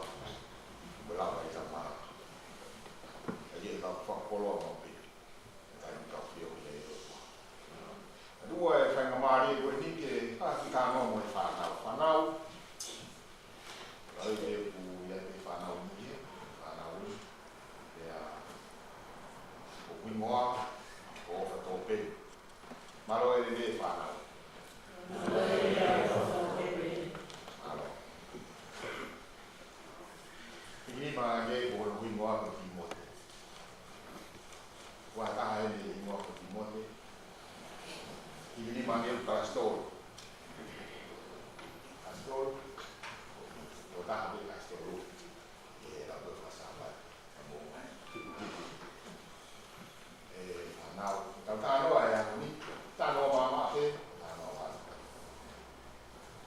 Mo lava ʻetau malanga. ʻA ia ʻoku ou fakakoloa maʻu pē. Taimi kau fio ia ʻi he ʻOtua. ʻA ia ko e faingamālie ko eni ke fakakitanoa mo e fānau. Fānau, lau ʻi he ʻoku ʻi ai e fānau ni, ē, fānau ni. Pea, ko e hingoa, ko Ofa Tōpeni. Mālō e lelei fānau. Mālō. Hiki nima ange ko hono hingoa ko Timote. Ko ha taha ʻene hingoa ko Timote. Hiki nima ange ko Kasitolo. Kasitolo. Ko e taha pē Kasitolo. ʻE, lau ko e fakasāpati. Ka mo. ʻE, fānau, tau talanoa he ʻaho ni, talanoa maʻamaʻa pē, talanoa maʻamaʻa.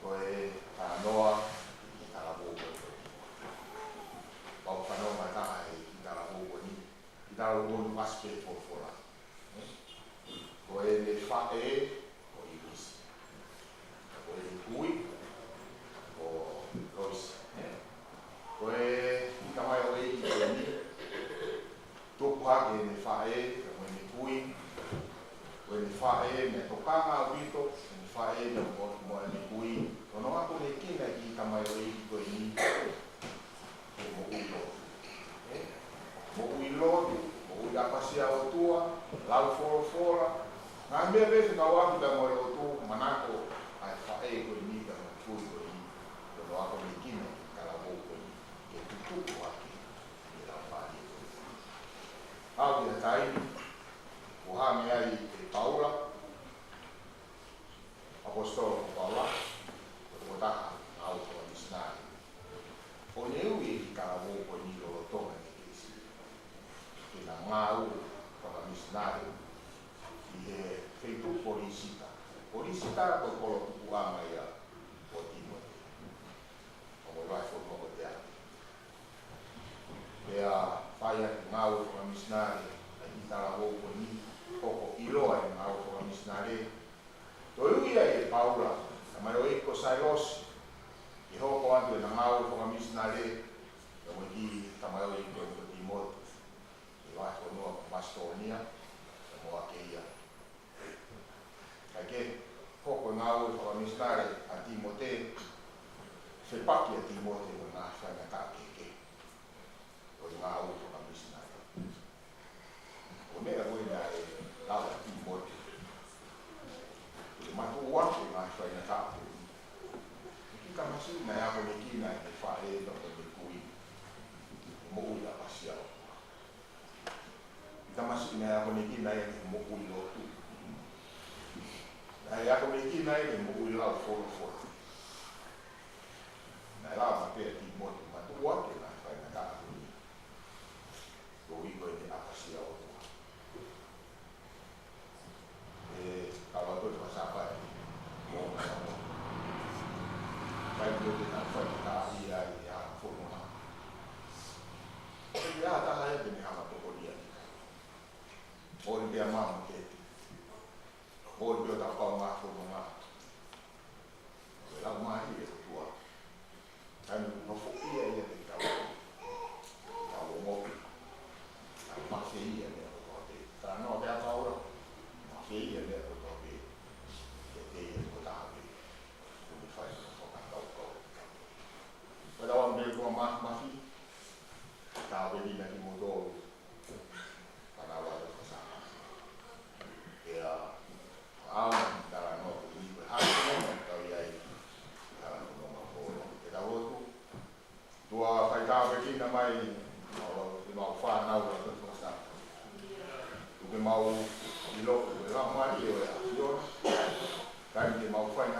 Ko e talanoa, ʻi he talavou ko eni. Pau fanongo mai taha he kiʻi talavou ko eni, kiʻi talavou ʻoku ʻasi pē he folofola. Ko ʻene faʻē, ko ʻIlisi. Ko ʻene kui, ko Loisi, ē? Ko e kiʻi tamaioʻeiki ko eni, tupu hake ʻene faʻē, ko ʻene kui, ko ʻene faʻē, meʻatokanga ʻaupito, ʻene faʻē, mo, mo ʻene kui. Ko hono akonekina e kiʻi tamaioʻeiki ko eni, ke moʻui lotu. Ē? Moʻui lotu, moʻui ʻapasia ʻOtua, lau folofola. Ngaahi meʻa pē fekauʻaki pea mo e lotu, manako ʻa e faʻē ko eni pea mo e kui ko eni. Ko hono akonekina e talavou ko eni, ke tutuku hake ʻi he Laumālie ko ē. Aʻu ki he taimi, kuo hanga ai ʻe Paula, ʻAposetolo ko Paula, ko e tokotaha ngāue fakamisinale. ʻO ne ui e kiʻi talavou ko eni lolotonga ʻene kelesi ke na ngāue fakamisinale ʻi he feituʻu ko Lisita. Ko Lisita ko e kolo tupuʻanga ia ʻo Timote. ʻO mo e fonua ko Teane. Pea fai ʻaki e ngāue fakamisinale ʻa e kiʻi talavou ko eni, hoko ʻiloa e ngāue fakamisinale. Toe ui ai ʻe Paula e tamaioʻeiki ko Sailosi ke hoko atu ʻena ngāue fakamisinale, pea mo e kiʻi tamaioʻeiki ko Timote, ʻi he vahefonua ko Masitōnia, pea mo ʻAkeia. Kae kehe, hoko e ngāue fakamisinale ʻa Timote, fepaki ʻa Timote mo e ngaahi faingataʻa kehekehe ʻo e ngāue fakamisinale. Ko e meʻa ko ē naʻe lava ʻe Timote ke matuʻuaki e ngaahi faingataʻa ko ē. Kiʻi tamasiʻi naʻe akonekina ʻe he faʻē mo ʻene kui ke moʻui ʻapasia ʻOtua. Kiʻi tamasiʻi naʻe akonekina ia ke moʻui lotu. Naʻe akonekina ia ke moʻui lau folofola. Naʻe lava pē ʻe Timote ke matuʻuaki e ngaahi faingataʻa ko eni. Koeʻuhi ko ʻene ʻapasia ʻOtua. ʻE, kau atu e fakasāpati. Mo Samoa. Kai mo te nau fai ka ia i a fononga. ʻE, ʻa taha ia te ne hanga tokonia ni. Moʻoni pea mama ke. Moʻoni pea ta pau ngā fononga. ʻE, lau mai e tua. Kai mo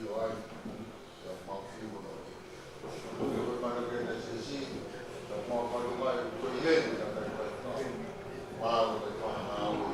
ʻio ai, ʻio mau fiu no ke. Ko e mana ke na sisi, ʻio mau fai mai, ko i le, ka kai kai. Mau ke pa na au,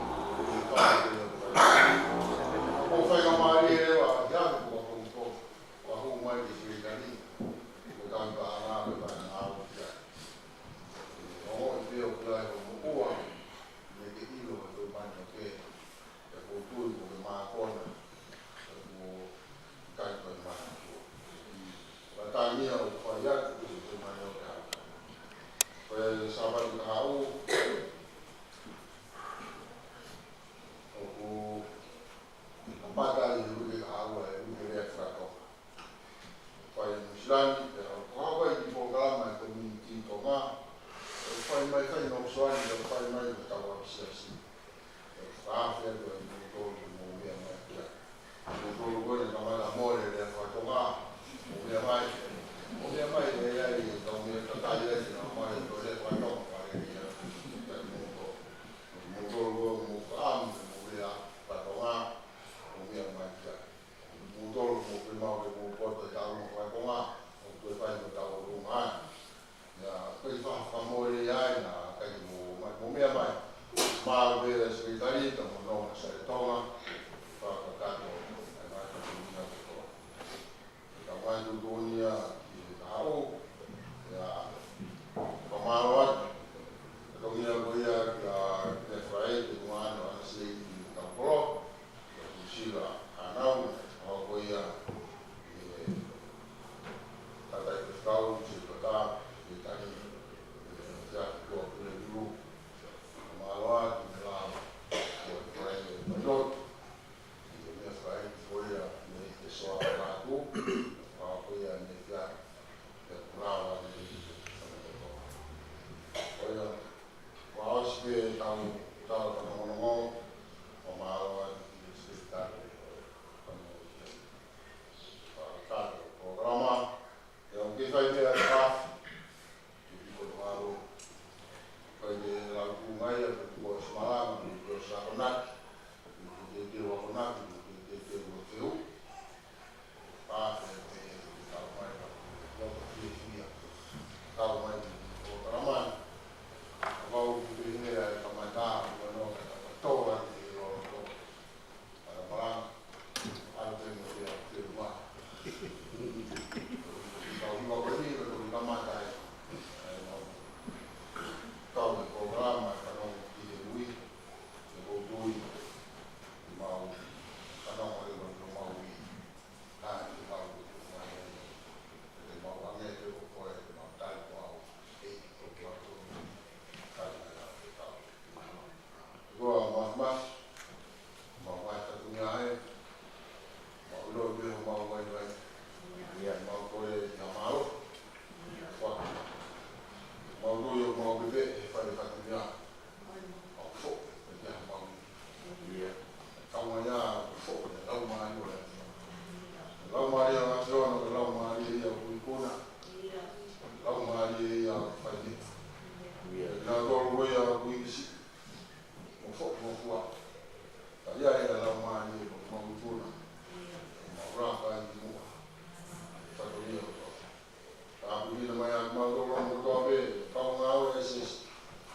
Pea Sekelitali, Tama Noa Saletonga, fakakakato, ʻa e ngaahi tokoni kotoa. Ka mai tuʻutuʻuni ia ki he kahaʻu, ʻa e fakamālō atu. Ka tokoni ko ia kia Nefalai, Tuʻimaʻana ʻAna Seini Taukolo, kia Tusila Hanau, ʻa ko ia, ʻe, tata i te kau, Sekelitali, Sekelitali, ʻe, kia Tuʻimaʻana Pule Lulu, fakamālō atu, Nefalai, ko e Nefalai, ʻe, Mailot, ʻi he meʻa fai ko ia mei he soa atu, ʻa ko ia mei he fia, ʻe pulao atu. Ko ia, ʻosi pē tau, tau fanongonongo, ʻo mālō atu ki he Sekelitali, ʻo fakakakato e polokalama, ʻe ʻoku ke fai pē ʻa e kafe. Tuʻi ko e ngalo. Kai ke lau tuʻu mai ʻa e tuʻu ko e simalanga, tuʻu ko e sakonaki, tuʻu ko e teu akonaki, tuʻu ko e teu o feu. Pā pē pē, tau mai ka, lau ka fiefia. Tau mai ki he polokalama. Ka vau ki pē hea e kamata, ua no ka tau toa ki he lolo. ʻA e malanga, ʻa e temo ia, te ua. Kau hiva ko eni, ka toki kamata ai. ʻA e mau. Kau e polokalama, ka nau ki he ui, te kou tui, te mau, ka nau ʻa e mau ui. ʻA e mau ui, te mau ui. Te mau ange, te kou koe, te mau tai ko au. ʻEiki, ko au. Ka nau ui, ka nau ui. Ko e māfimafi, māfimafi ka tumi ai, mau ʻilo pē homau vaivai, ia mau kole ia mālō, fua. Mau ʻilo ia mau pepe, e fai ka tumi ai, mau fo, ia mau ia. Kau mai ia, fo, ia lau mālō ia. Lau mālō ia, lau mālō ia, ʻoku ikuna. Lau mālō ia, fai ni. Ia lau ia, ʻoku ikisi. Mo fo, mo fua. Ka ia e lau mālie, mo mau tuna. Mo raka i mua. Ka ko ia ko. Ka ku ina mai a mau tolo mo to pe, kau ngā o S S.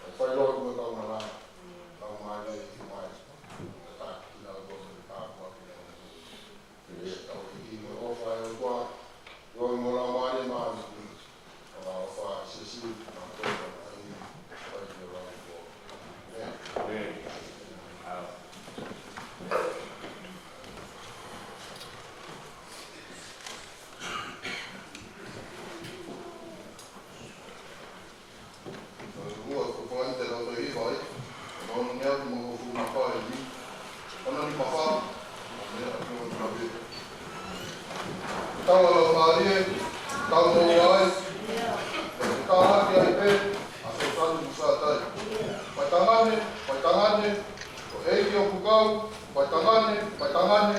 E fai lo mo kau ngā la. Lau mālie ki mai. Ka ta ki lau to mo ka kua ki lau. Tau lau mālie, tau mo ai, tau hake ai pē, ʻa Sōtani mo Sātai. Faitangane, faitangane, ko e ʻEiki ʻoku kau, faitangane, faitangane,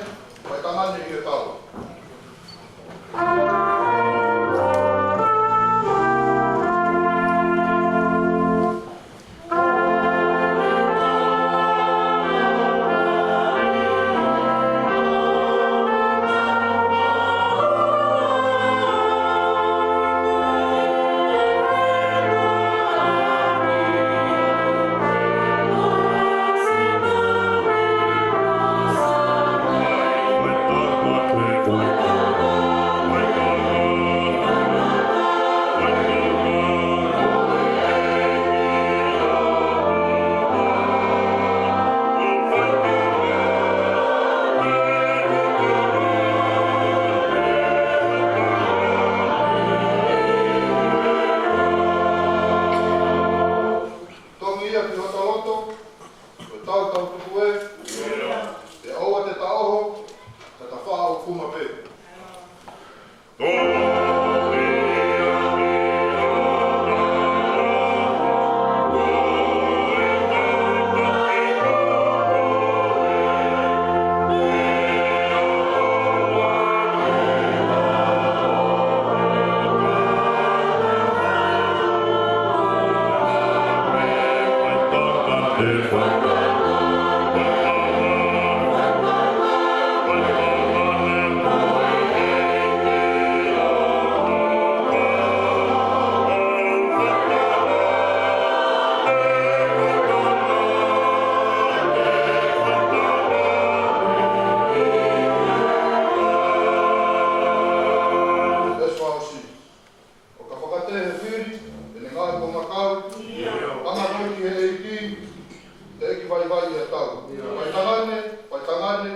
faitangane ʻi he tau. Tongi ia ki hota loto, ko e tau tau tuku ē, te ʻoua te ta oho, ka ta faʻo kuma pē. Tau. Faitangane, faitangane,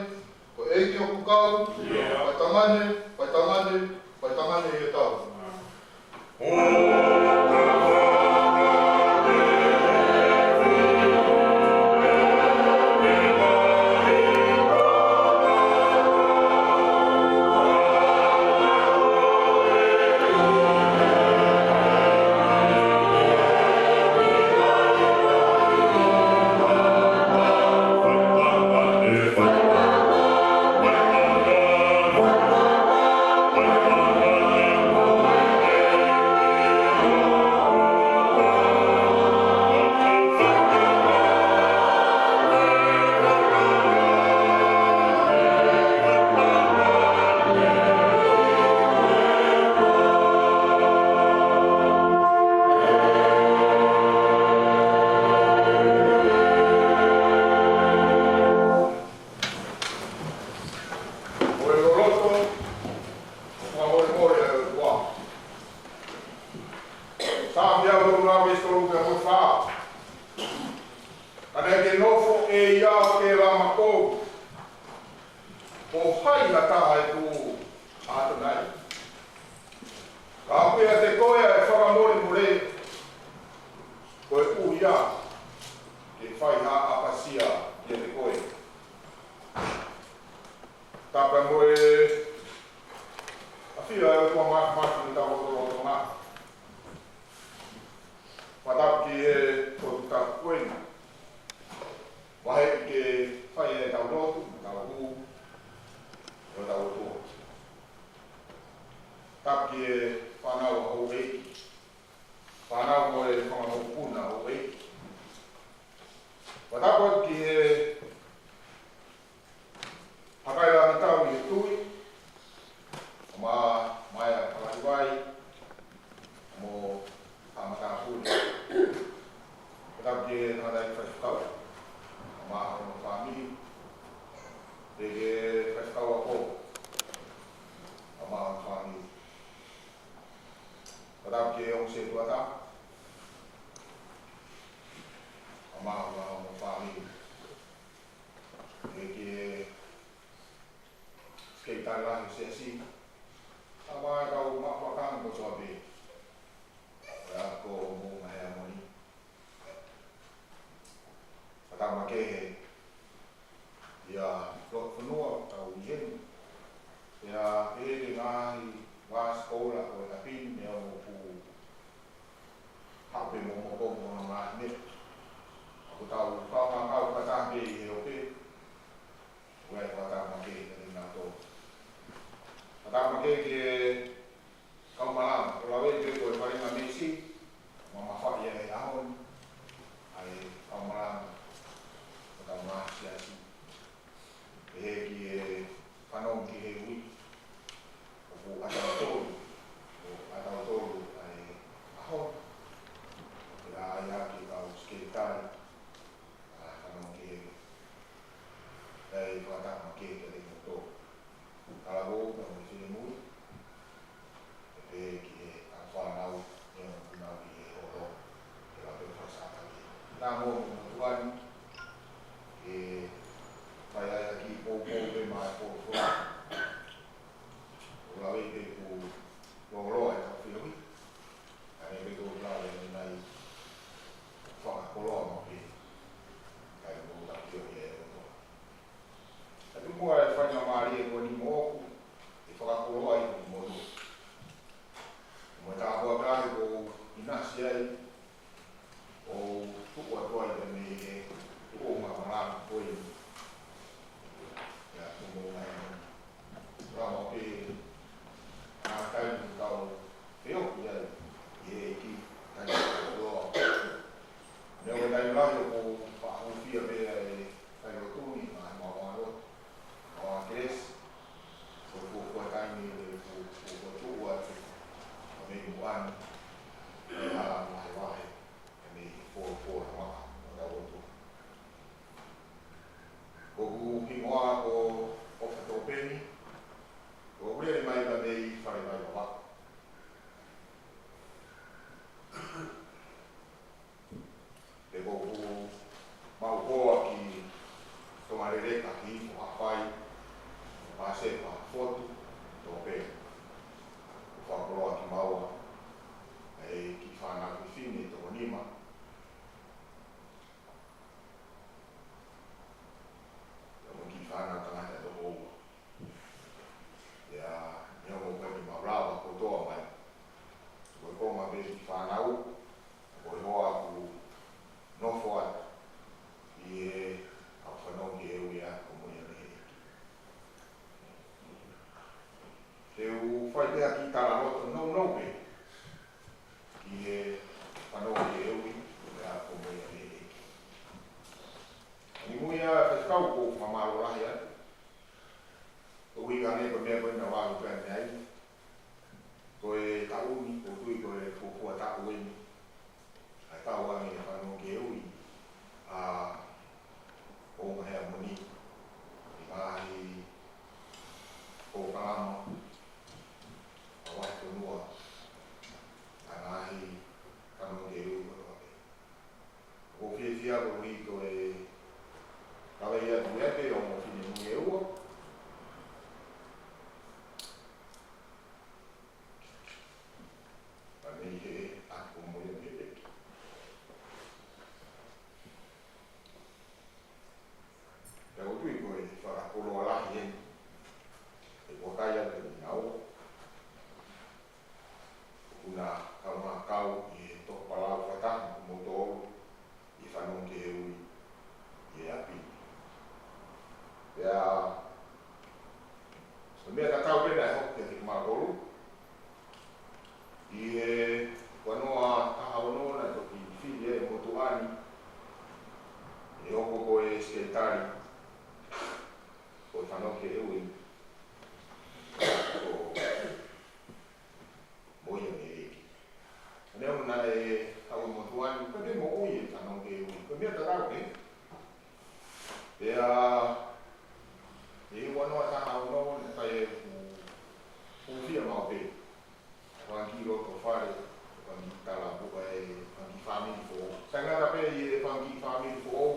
ko e ʻEiki ʻoku kau. Faitangane, faitangane, faitangane ʻi he tau. Ko e loloto, ko e fakamolemole ʻa e ʻOtua. Saame ʻa e tolu nima veesi tolu ki he fā. Ka naʻe ʻikai ke nofo ʻe ia ʻo ke lama kou. Ko hai ha taha ʻe tuʻu ʻato nai? Ka ʻoku ʻiate koe ʻa e fakamolemole, koeʻuhi ke fai ha ʻapasia kiate koe. Tapu mo e ʻafio ʻa e ʻOtua Māfimafi ʻi hotau lotolotonga. Fakatapu ki he potu tapu ko eni. Vahe ke fai ʻetau lotu, ʻetau hū, ʻetau lotu. Tapu ki he fānau ʻa houʻeiki. Fānau mo e fanga mokopuna houʻeiki. Fakatapu ki he Hakai la mitau ʻi he tui, ʻa ma mai a Palakivai, mo a Matāpule. Fakatapu ki he tangataʻeiki faifekau, ʻa ma hono fāmili, pea ki he faifekau ako, ʻa ma hono fāmili. Fakatapu ki he ongo sētuata, ʻa ma hono fāmili. Pea ki he Sekelitali Lahi ʻo e Siasi, ʻa ma e kau maʻu lakanga kotoa pē, ʻa ia ko Moʻunga Heamoni. Fakatapu makehe ʻi he loto fonua ʻoku tau ʻi heni. Pea pehē ki he ngaahi vāsikola ko e ʻapi ni, meʻa ʻoku haʻu pē mo mokomo ʻo ngaahi meʻa. ʻOku tau fakamākau fakataha pē ʻi he ope. ʻOku ʻi ai e fakatapu makehe kiate kinautolu. Fakatapu makehe ki he kau malanga, ʻo lave pē ko e falinga meesi, mamafaʻi ʻa e ʻaho ni, ʻa e kau malanga, ʻo e kau ngaahi siasi. Pehē ki he fanongo ki he ui, ʻoku ʻatautolu, ʻoku ʻatautolu ʻa e ʻaho ni, pea ʻai ʻaki e kau sekelitali, ʻa e fanongo ki he ui. ʻA e fakatapu makehe kiate kimoutolu. Talavou pea mo e finemui, pea pehē ki he kau fānau, ʻa ia ʻoku nau ʻi he holo, ke lave fakasaʻaki. Naʻa mo mo tuani, ke fai ai ha kiʻi poupou pē maʻa e folofola. ʻOku lave pē ʻoku lōloa e kau feohi. Ka ne pē ʻoku lave ʻanenai fakakoloa maʻu pē. Kae mou taki ʻo ia e loto. Ka tuku muʻa e faingamālie ko eni moʻoku, ke fakakoloa ʻi hoku motu. Mo e tāpuaki lahi kuo u ʻinasi ai, ʻo tuku atu ai pē mei he tuʻunga malanga ko eni. ʻIa, tuʻunga malanga. Lama pē, ʻa, taimi ʻoku tau feohi ai, ʻi he ʻEiki, taimi ʻoku tau loa. Meʻa ʻoku taimi lahi ʻoku ou faʻa hūfia pē ʻa e taimi lotu ni, ʻa e maʻu ʻa e lotu, maʻu ʻa e kelesi, ko e fuofua taimi ʻoku, ʻoku, ʻoku tuʻu atu, ʻa mei muʻa ni, ʻa e hala mo e vahevahe, ʻa mei he folofola maʻa, ʻo tau lotu. Ko hoku hingoa ko ʻOfa Tōpeni, ʻoku ou lele mai ʻa mei Fale Vaivavau. Pea ʻoku ou maʻu hoa ki Ia, faifekau, ʻoku ou fakamālō lahi atu. ʻOku ʻikai ko e meʻa ko ē naʻa ku ʻalu pē ai. Ko e taʻu ni, ʻoku ou tui ko e fuofua taʻu eni ʻa e tau ange e fanongo ki he ui ʻa Onga Heamoni ʻi he ngaahi polokalama ʻa e vahefonua, ʻa e ngaahi fanongo ki he ui kotoa pē. ʻOku ou fiefia koeʻuhi ko e kaveinga atu ia pē ʻa e ongo finemui ʻe ua. Ka ne ʻi he ako mo ia pē pē. Pea ʻoku ou tui ko e fakakoloa lahi eni ʻi he vakai atu ki he ngāue ʻoku na kaungā kau ʻi he toko palau fakataha mo kimoutolu ʻi he fanongo ki he ui ʻi he ʻapi ni. Pea ko e meʻa tatau pē naʻe hoko kiate kimautolu ʻi he ua noa taha ono naʻe toki fili ai e motuʻa ni ʻe hoko ko e sekelitali ʻo e fanongo ki he ui ko Moianeleki. Neongo naʻe haʻu e motuʻa ni, ko e moʻui e fanongo ki he ui. Ko e meʻa tatau pē. Pea ʻi he ua noa taha ono naʻe fai e fuʻu, fuʻu hūfia maʻu pē. Fanga kiʻi loto fale, fanga kiʻi talapuʻa, e fanga kiʻi fāmili foʻou. Taʻengata pē ʻi he fanga kiʻi fāmili foʻou.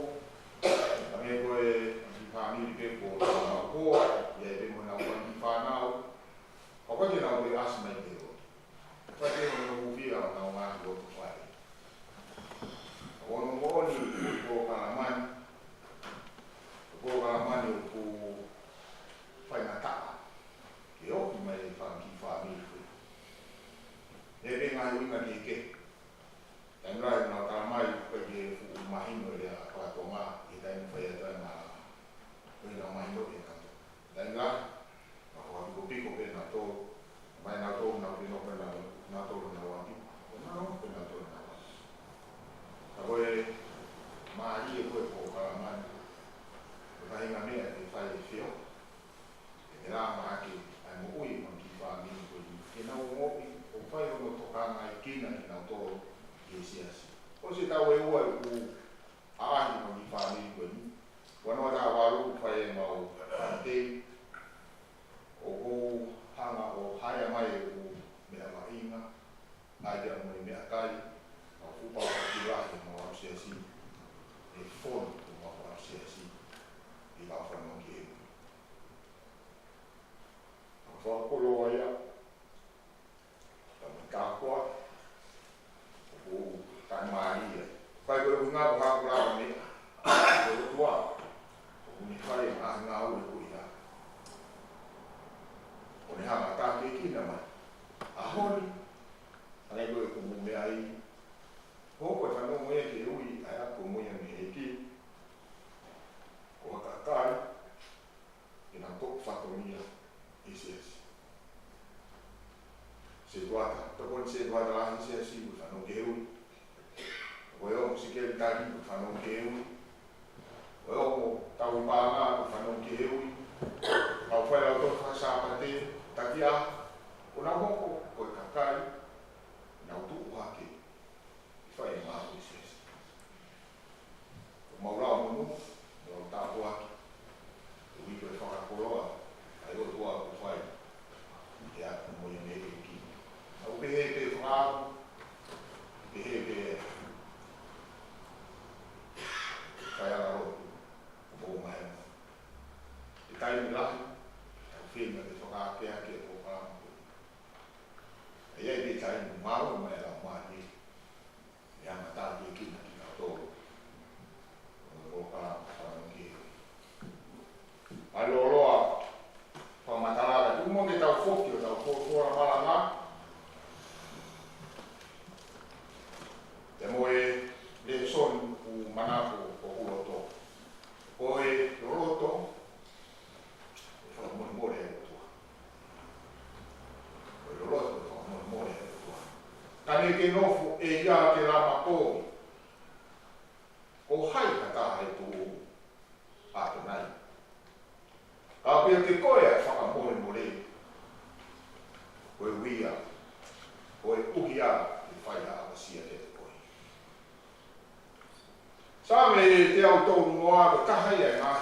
Ka ko e fanga kiʻi fāmili pē ko e tama ko ia pē mo ʻenau fanga kiʻi fānau. ʻOku ʻikai ke nau ʻasi mai pē ʻo ʻikai ke nau hūfia ʻenau ngaahi loto fale. ʻOku ou moʻoni ko e polokalama ni, ko e polokalama ni ʻoku faingataʻa ke ʻomi mai e fanga kiʻi fāmili ko ē. Naʻe ʻi ai e ngaahi ʻuhinga kehekehe. Taimi lahi naʻa nau tala mai ʻoku ʻikai ke fuʻu mahino e lea faka-Tonga ʻi he taimi naʻe fai atu ai e ngaahi, ko e ngaahi mahino ʻe nautolu. Taimi lahi naʻa nau fakapikopiko pē nautolu, mai nautolu, nau pino pē nau, nautolu nau ʻapi, ko nautolu pē nautolu nau ʻapi. Ka ko e mālie ko e polokalama ni, ko e faʻahinga meʻa ke fai ʻe he feohi. ʻE lava ʻaki ʻa e moʻui e fanga kiʻi fāmili ko eni ke nau ongoʻi ʻoku fai hono tokangaʻi kinautolu kinautolu ʻi he siasi. ʻOsi e taʻu ʻe ua ʻoku ʻaʻahi e fanga kiʻi fāmili ko eni. Ua noa taha valu fai e mau ʻaʻahi. ʻOku ou hanga ʻo haea mai e ʻū meʻa mahuʻinga, ʻa ia mo e meʻakai, mau fuʻu pau ki lahi mau ʻalu siasi, e fonu ʻo mau ʻalu siasi ʻi he kau fanongo ki he ui. Mau fakakoloa ia, ka mo e kākua, ʻoku ou taʻemālie. Fai ko e ʻuhinga ko e hā ko e lava meʻa, ko e ʻOtua ʻoku ne fai e ngaahi ngāue ko ia. ʻOku ne hanga ʻo tākiekina mai. ʻAho ni, hangē ko e ko mou meaʻi, hoko e fanongo ia ki he ui ʻa e ako ko Moianeleki, ko ha kakai ke nau toʻo fatongia ʻi he siasi. Setuata, tokoni setuata lahi ʻi he siasi, ko e fanongo ki he ui. Ko e ongo sekelitali, ko e fanongo ki he ui. Ko e ongo tauhi paʻanga, ko e fanongo ki he ui. Kau failautohi faka-Sāpate, takiaho, ʻoku nau hoko ko e kakai ke nau tuʻu hake ʻi he fai e ngāue ʻi he siasi. Ko ʻemau lao monū, ʻemau tāpuaki, ʻoku ʻi ai e fakakoloa ʻa e ʻOtua ʻoku fai ʻi he ako ko Moianeleki. ʻOku pehē pē fakaʻamu, pehē pē faiʻanga lotu, ko Moʻunga Heamoni. ʻI he taimi lahi, ʻoku feinga ke fakaakeake e polokalama ko eni. ʻE ʻi ai pē taimi ʻoku ngāue mai e Laumālie ʻe hanga ʻo tākiekina kitautolu. Ko e polokalama fanongo ki he ui. Mālō e loloa fakamatala, tuku muʻa ke tau foki ʻo tau folofola malanga. Pea mo e lēsoni ʻoku manako ʻoku loto. Ko e loloto, ʻe fakamolemole ʻa e ʻOtua. Ko e loloto, ʻe fakamolemole ʻa e ʻOtua. Ka ne ke nofo ʻe ia ke lama kovi. Ko hai ha taha ʻe tuʻu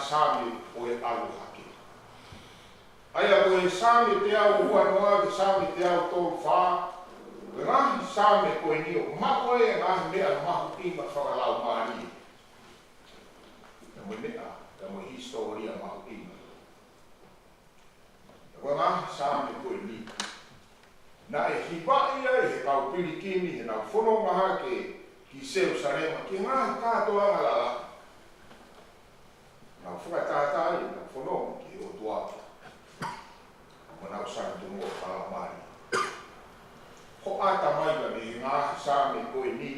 Saame ʻo e ʻalu hake. ʻA ia ko e Saame teau ua noa ki he Saame teau tolu fā, ko e ngaahi Saame ko eni ʻoku maʻu ai e ngaahi meʻa mahuʻinga fakalaumālie. Pea mo e meʻa, pea mo e hisitōlia mahuʻinga. Ko e ngaahi Saame ko eni, naʻe hivaʻi ai ʻe he kau pilikimi heʻenau fononga hake ki Selusalema ki he ngaahi kātoanga lalahi. Nau fakatātā ai ʻenau fononga ki he ʻOtua mo ʻenau Saame Tuʻunga Fakalaumālie. Hoʻata mai leva mei he ngaahi Saame ko eni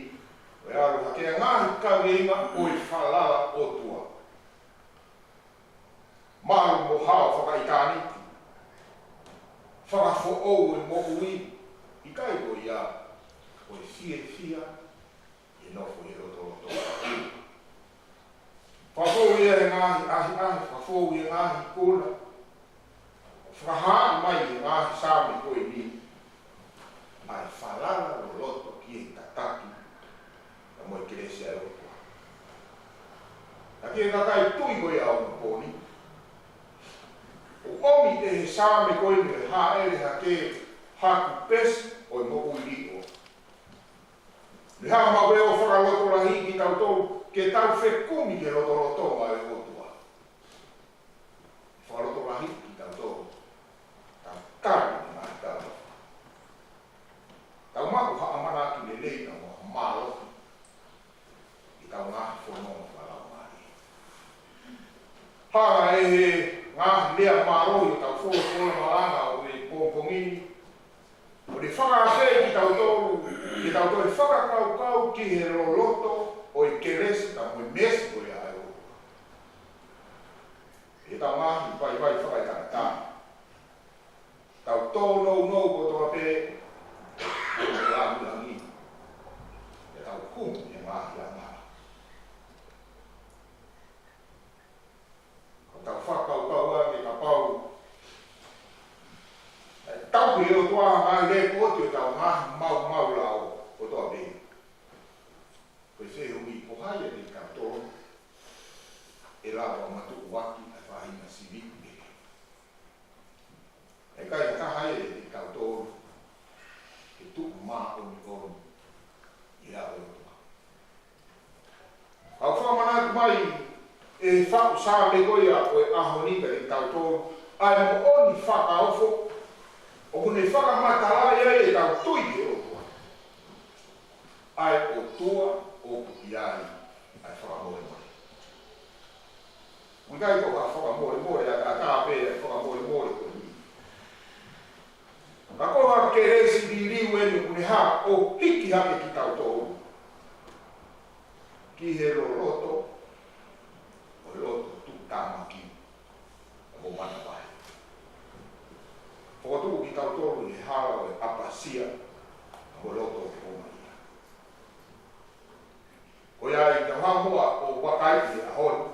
ʻo e ʻalu hake, ngaahi kaveinga ʻo e falala ʻOtua. Malu mo hao fakaʻitāniti. Fakafoʻou e moʻui. ʻIkai ko ia, ko e fiefia ʻi he nofo ʻi he lotolotonga. Fakafoʻou ia he ngaahi ʻahiʻahi, fakafoʻou ia he ngaahi ikuna. Fakahā mai he ngaahi Saame ko eni ʻa e falala loloto ki he tataki pea mo e kelesi ʻa e ʻOtua. Ka ki he kakai tui ko ia ʻo e ʻaho ni, ʻoku ʻomi ʻe he Saame ko eni e hāʻele hake haku pesi ʻo e moʻui liʻo. Meʻa mahuʻinga ʻo fakalotolahiʻi kitautolu ke tau fekumi ki he lotolotonga ʻo e ʻOtua. Fakalotolahiʻi kitautolu. Tau tali e ngaahi tau. Tau maʻu ha ʻamanaki lelei pea mo ha mālohi ʻi heʻetau ngaahi fononga fakalaumālie. Hanga ʻe he ngaahi lea mālohi ʻo ʻetau folofola malanga ʻo e pongipongi ni, ʻo ne fakaafeʻi kitautolu ke tau toe fakakaukau ki he loloto ʻo e kelesi pea mo e meesi ko ia ʻa e ʻOtua. ʻI heʻetau ngaahi vaivai fakaetangata, tau tōnounou kotoa pē ʻi he langilangi, ʻi heʻetau hū ʻi he ngaahi angahala. Ko ʻetau fakakaukau ange kapau ʻe tauhi ʻe he ʻOtua ʻa e ngaahi lēkooti ʻo ʻetau ngaahi maumau lao kotoa pē, ko e fehuʻi, ko hai ʻiate kitautolu ʻe lava ʻo matuʻuaki ʻa e faʻahinga sivi ni? ʻIkai ha taha ia ʻiate kitautolu ʻe tuʻu māʻoniʻoni ʻi he ʻao ʻo e ʻOtua. ʻOku fakamanatu mai ʻe he faʻu Saame ko ia ʻo e ʻaho ni kiate kitautolu ʻa e moʻoni fakaofo ʻoku ne fakamatalaʻi ai ʻetau tui ki he ʻOtua. ʻA e ʻOtua ʻoku ʻi ai ʻa e fakamolemole. ʻOku ʻikai ko ha fakamolemole ʻataʻatā pē ʻa e fakamolemole ko eni, ka ko ha kelesi liliu eni ʻoku ne hā ʻo hiki hake kitautolu ki he loloto ʻo e loto tuʻutāmaki mo manavahē. Fokotuʻu kitautolu ʻi he hala ʻo e ʻapasia mo e loto ʻo e ʻomai. Ko ia ai, tau haʻu muʻa ʻo vakaiʻi he ʻaho ni.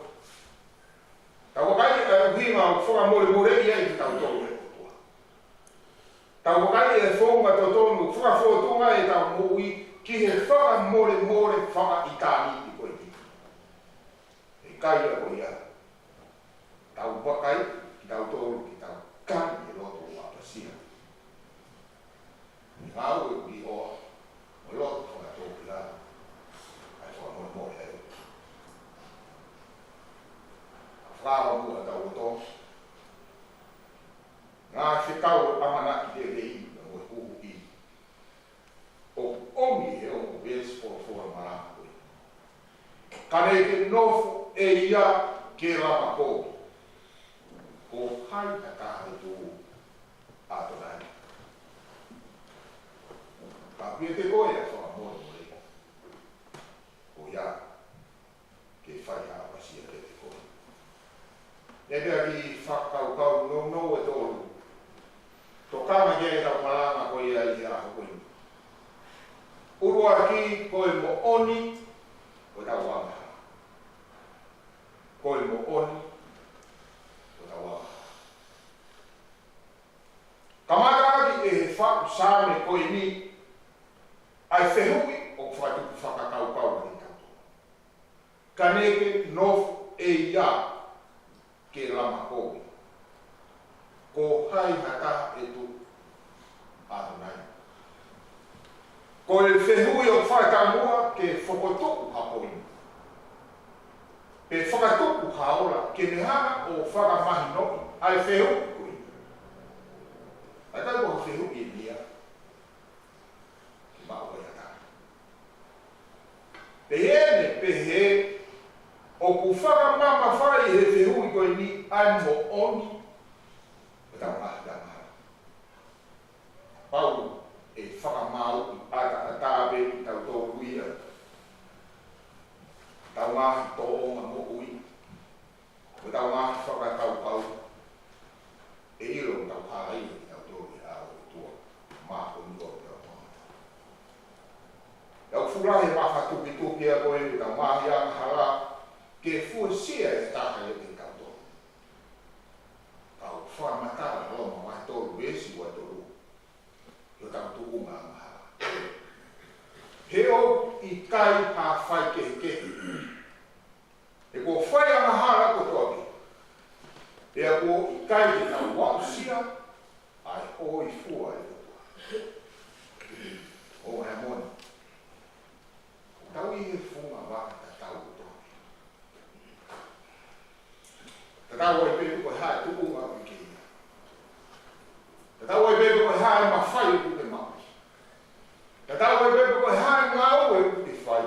Tau vakaiʻi ʻa e ʻuhinga ʻoku fakamolemoleʻi ai kitautolu ʻe he ʻOtua. Tau vakaiʻi e founga totonu ʻoku fakafōtunga ai ʻetau moʻui ki he fakamolemole fakaʻitāniti ko eni. ʻIkai ia ko ia, tau vakaiʻi kitautolu ke tau kani he loto ʻo ʻapasia. Ngāue ʻoku ʻiloa mo e loto fakatōkilalo ʻa e fakamolemole ai. Fakaava muʻa ʻetau loto. Ngaahi fekau ʻamanaki lelei mo e huhuʻi ʻoku ʻomi he ongo veesi folofola malanga ko ē. Ka ne ke nofo ʻe ia ke lava kovi, ko hai ha taha ʻe tuʻu ʻa ʻAtonai? Ka ʻoku ʻiate koe ʻa e fakamolemole, ko ia ke fai ha ʻapasia kiate koe. ʻE pea ki he fakakaukau nounou ʻe tolu. Tokanga ki ai ʻetau malanga ko ia ʻi he ʻaho ko eni. ʻUluaki, ko e moʻoni ʻo ʻetau angahala. Ko e moʻoni ʻo ʻetau angahala. Kamata ʻaki ʻe he faʻu Saame ko eni ʻa e fehuʻi ʻoku fakatupu fakakaukau ai kitautolu. Ka ne ke nofo ʻe ia ke lama kovi. Ko hai ha taha ʻe tuʻu ʻa ʻAtonai? Ko e fehuʻi ʻoku fakataumuʻa ke fokotuʻu ha poini, pe fakatupu ha ola ke ne hanga ʻo fakamahinoʻi ʻa e fehuʻi ko ē. ʻA ia ko e fehuʻi ʻeni ia ke maʻu ai ʻa e tali. Pehē ʻeni, pehē ʻoku fakamamafaʻi he fehuʻi ko eni ʻa e moʻoni ʻo ʻetau ngaahi angahala. Pau ʻe fakamāuʻi ʻataʻatā pē kitautolu ia, ʻetau ngaahi tōʻonga moʻui, ʻetau ngaahi fakakaukau, ʻe ʻilo ʻoku tau halaia kitautolu ʻe he ʻao ʻo e ʻOtua, māʻoniʻoni ʻo e ʻOtua. ʻOku fuʻu lahi e mafatukituki ia ko ē ʻetau ngaahi angahala ke fuesia ʻe ha taha ia kitautolu. Ka ʻoku fakamatala Loma vahe tolu veesi ua tolu ki hotau tuʻunga angahala. He ʻoku ʻikai ha faikehekehe, he kuo fai angahala kotoa pē. Pea kuo ʻikai ke tau aʻusia ʻa e hōifua ʻa e ʻOtua. ʻOku moʻoni. Tau ʻi he funga vaka tatau kotoa pē. Tatau ai pē pe ko e hā e tuʻunga ʻoku ke ʻi ai. Tatau ai pē pe ko e hā e mafai ʻoku ke maʻu. Tatau ai pē pe ko e hā e ngāue ʻoku ke fai.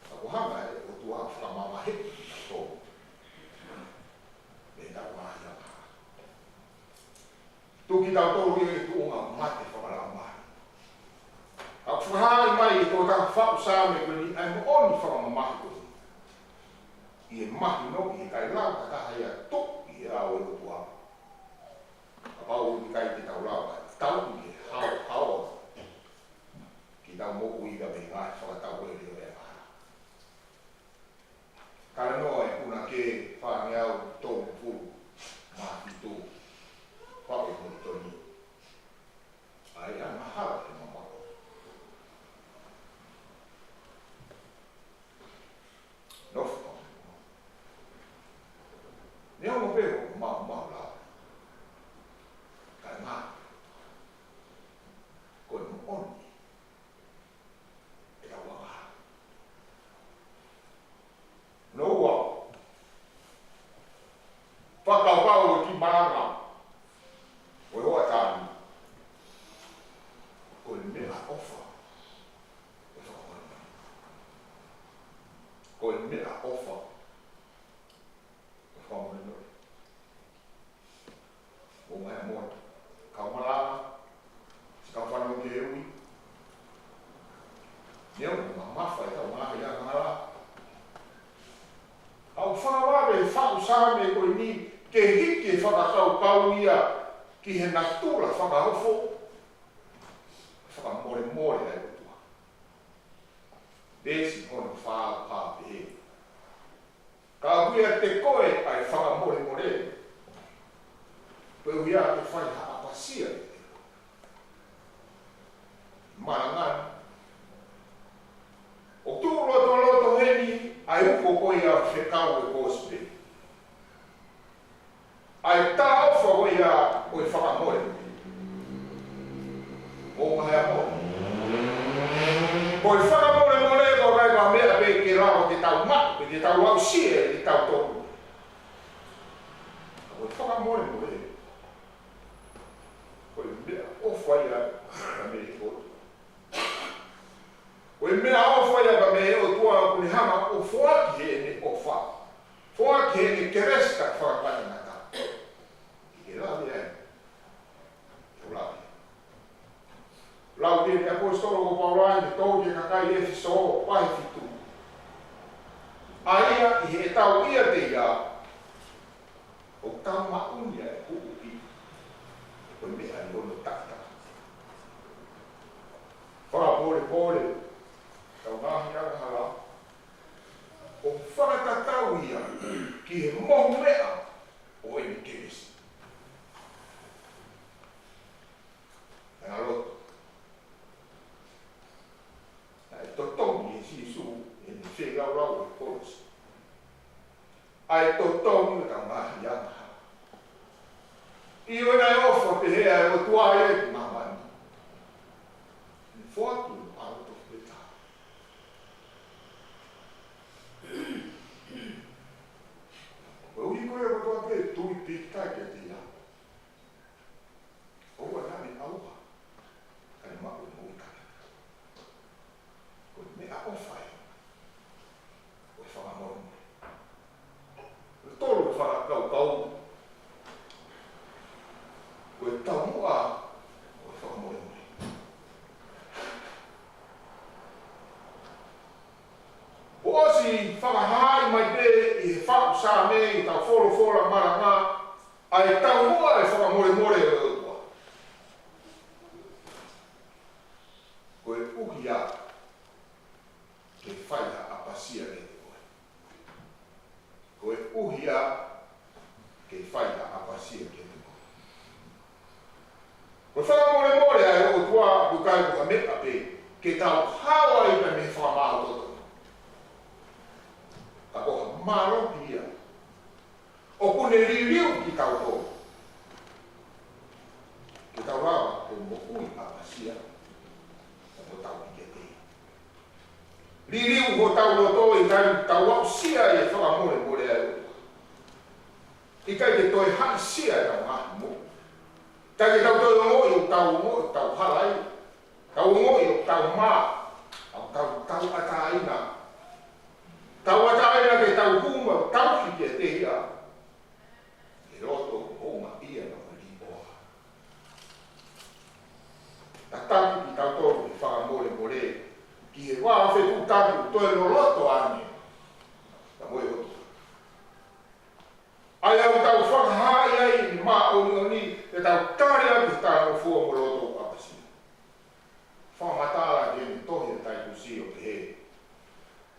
Ka ʻoku hanga ʻe he ʻOtua ʻo fakamavaheʻi kitautolu mei heʻetau ngaahi angahala. Tuku kitautolu ia ki he tuʻunga mate fakalaumālie. Ka ʻoku fakahā mai ʻe he tokotaha faʻu Saame ko eni ʻa e moʻoni fakamamahi ko eni, ʻi he mahinoʻi he ʻikai lava ha taha ia ʻo tuʻu ʻi he ʻao ʻo e ʻOtua. Kapau ʻoku ʻikai ke tau lava ʻo tauhi ke haohaoa kitautolu ia mei he ngaahi fakatauele ʻo e angahala. Talanoa ʻi he punake fāngeau tolungofulu mā fitu, Pau Molitoni. ʻA e angahala he mamaʻo. Nofo. Neongo pē ʻoku maumau lava, ka e ngā ko e moʻoni ʻetau angahala. Hono ua, fakakaukau e kiʻi malanga ʻo e hoʻatā ni. Ko e meʻaʻofa ʻo e fakamolemole. Ko e meʻaʻofa ʻo e fakamolemole. Mou meʻa mo e kau malanga, siʻi kau fanongo ki he ui. Neongo ʻoku mamafa ʻetau ngaahi angahala, ʻoku fakavave ʻe he faʻu Saame ko eni ke hiki e fakakaukau ia ki he natula fakaofo, fakamolemole ʻa e ʻOtua. Veesi hono fā ʻoku pehē: Ka ʻoku ʻiate koe ʻa e fakamolemole, koeʻuhi ke fai ha ʻapasia. Malanga ni, ʻoku tuʻu lotoloto heni ʻa e uho ko ia ʻo e fekau ʻo e kosipeli. ʻA e talaʻofa ko ia ʻo e fakamolemole. Mou meʻa mo e. Ko e fakamolemole ko e ʻikai ko ha meʻa pē ke lava ke tau maʻu, pe ke tau aʻusia ʻe kitautolu. Ko e fakamolemole, ko e meʻaʻofa ia mei he ʻOtua. Ko e meʻaʻofa ia mei he ʻOtua ʻoku ne hanga ʻo foaki heʻene ʻofa, foaki heʻene kelesi taʻefakangatangata ke lave ai. Ke lave. Lau ki he ʻaposetolo ko Paula ʻi he tohi ki he kakai ʻEfesō, vahe fitu. ʻA ia ʻi heʻetau ʻiate ia, ʻoku tau maʻu ni ʻa e huʻuhuʻi, ko e meʻa ʻi hono taʻataʻa. Fakamolemole ʻetau ngaahi angahala, ʻo fakatatau ia ki he mohu meʻa ʻo ʻene kelesi. Naʻe loto, naʻe totongi ʻe Sīsū ʻene feilaulau ʻi he kolosi. ʻa e totonu ʻetau ngaahi angahala. ʻIo, naʻe ʻofa pehē ʻa e ʻOtua ia ki māmani, ne foaki hono ʻAlo tofu pē taha. Koeʻuhi ko ia kotoa pē ʻe tui pīkitai kiate ia, ʻoua naʻa ne ʻauha, ka ne maʻu e moʻui taʻengata. Ko e meʻaʻofa ē ʻo e fakamolemole. Ko e tolu e fakakaukau, ko e taumuʻa ʻo e fakamolemole. Kuo ʻosi fakahaaʻi mai pē ʻi he faʻu Saame ʻi heʻetau folofola malanga ʻa e taumuʻa e fakamolemole ʻo e ʻOtua. Koeʻuhi ia ke fai ha ʻapasia kiate koe. Koeʻuhi ia ke fai ha ʻapasia kiate koe. Ko e fakamolemole ʻa e ʻOtua ʻoku ʻikai ko ha meʻa pē ke tau hao ai pē mei he fakamaau toto. Ka ko ha mālohi ia ʻoku ne liliu kitautolu ke tau lava ʻo moʻui ʻapasia ʻo tau ʻiate ia. Liliu hotau loto ʻi he taimi ʻoku tau aʻusia ai e fakamolemole ʻa e ʻOtua. ʻIkai ke toe haʻisia ʻetau ngaahi moʻui. ʻIkai ke tau toe ongoʻi ʻoku tau ongoʻi ʻoku tau hala ai. Tau ongoʻi ʻoku tau mā, ʻoku tau tauʻatāina. Tauʻatāina ke tau hū mo tauhi kiate ia he loto houngaʻia mo lipoa. Tataki kitautolu he fakamolemole ki he vā fetuʻutaki ʻoku toe loloto ange ia mo e ʻOtua. ʻA ia ʻoku tau fakahaaʻi ai ʻene māʻoniʻoni, ʻetau tali ʻaki e talangofua mo e loto ʻapasia. Fakamatala ki he tohi ʻa Taitusi ʻo pehē,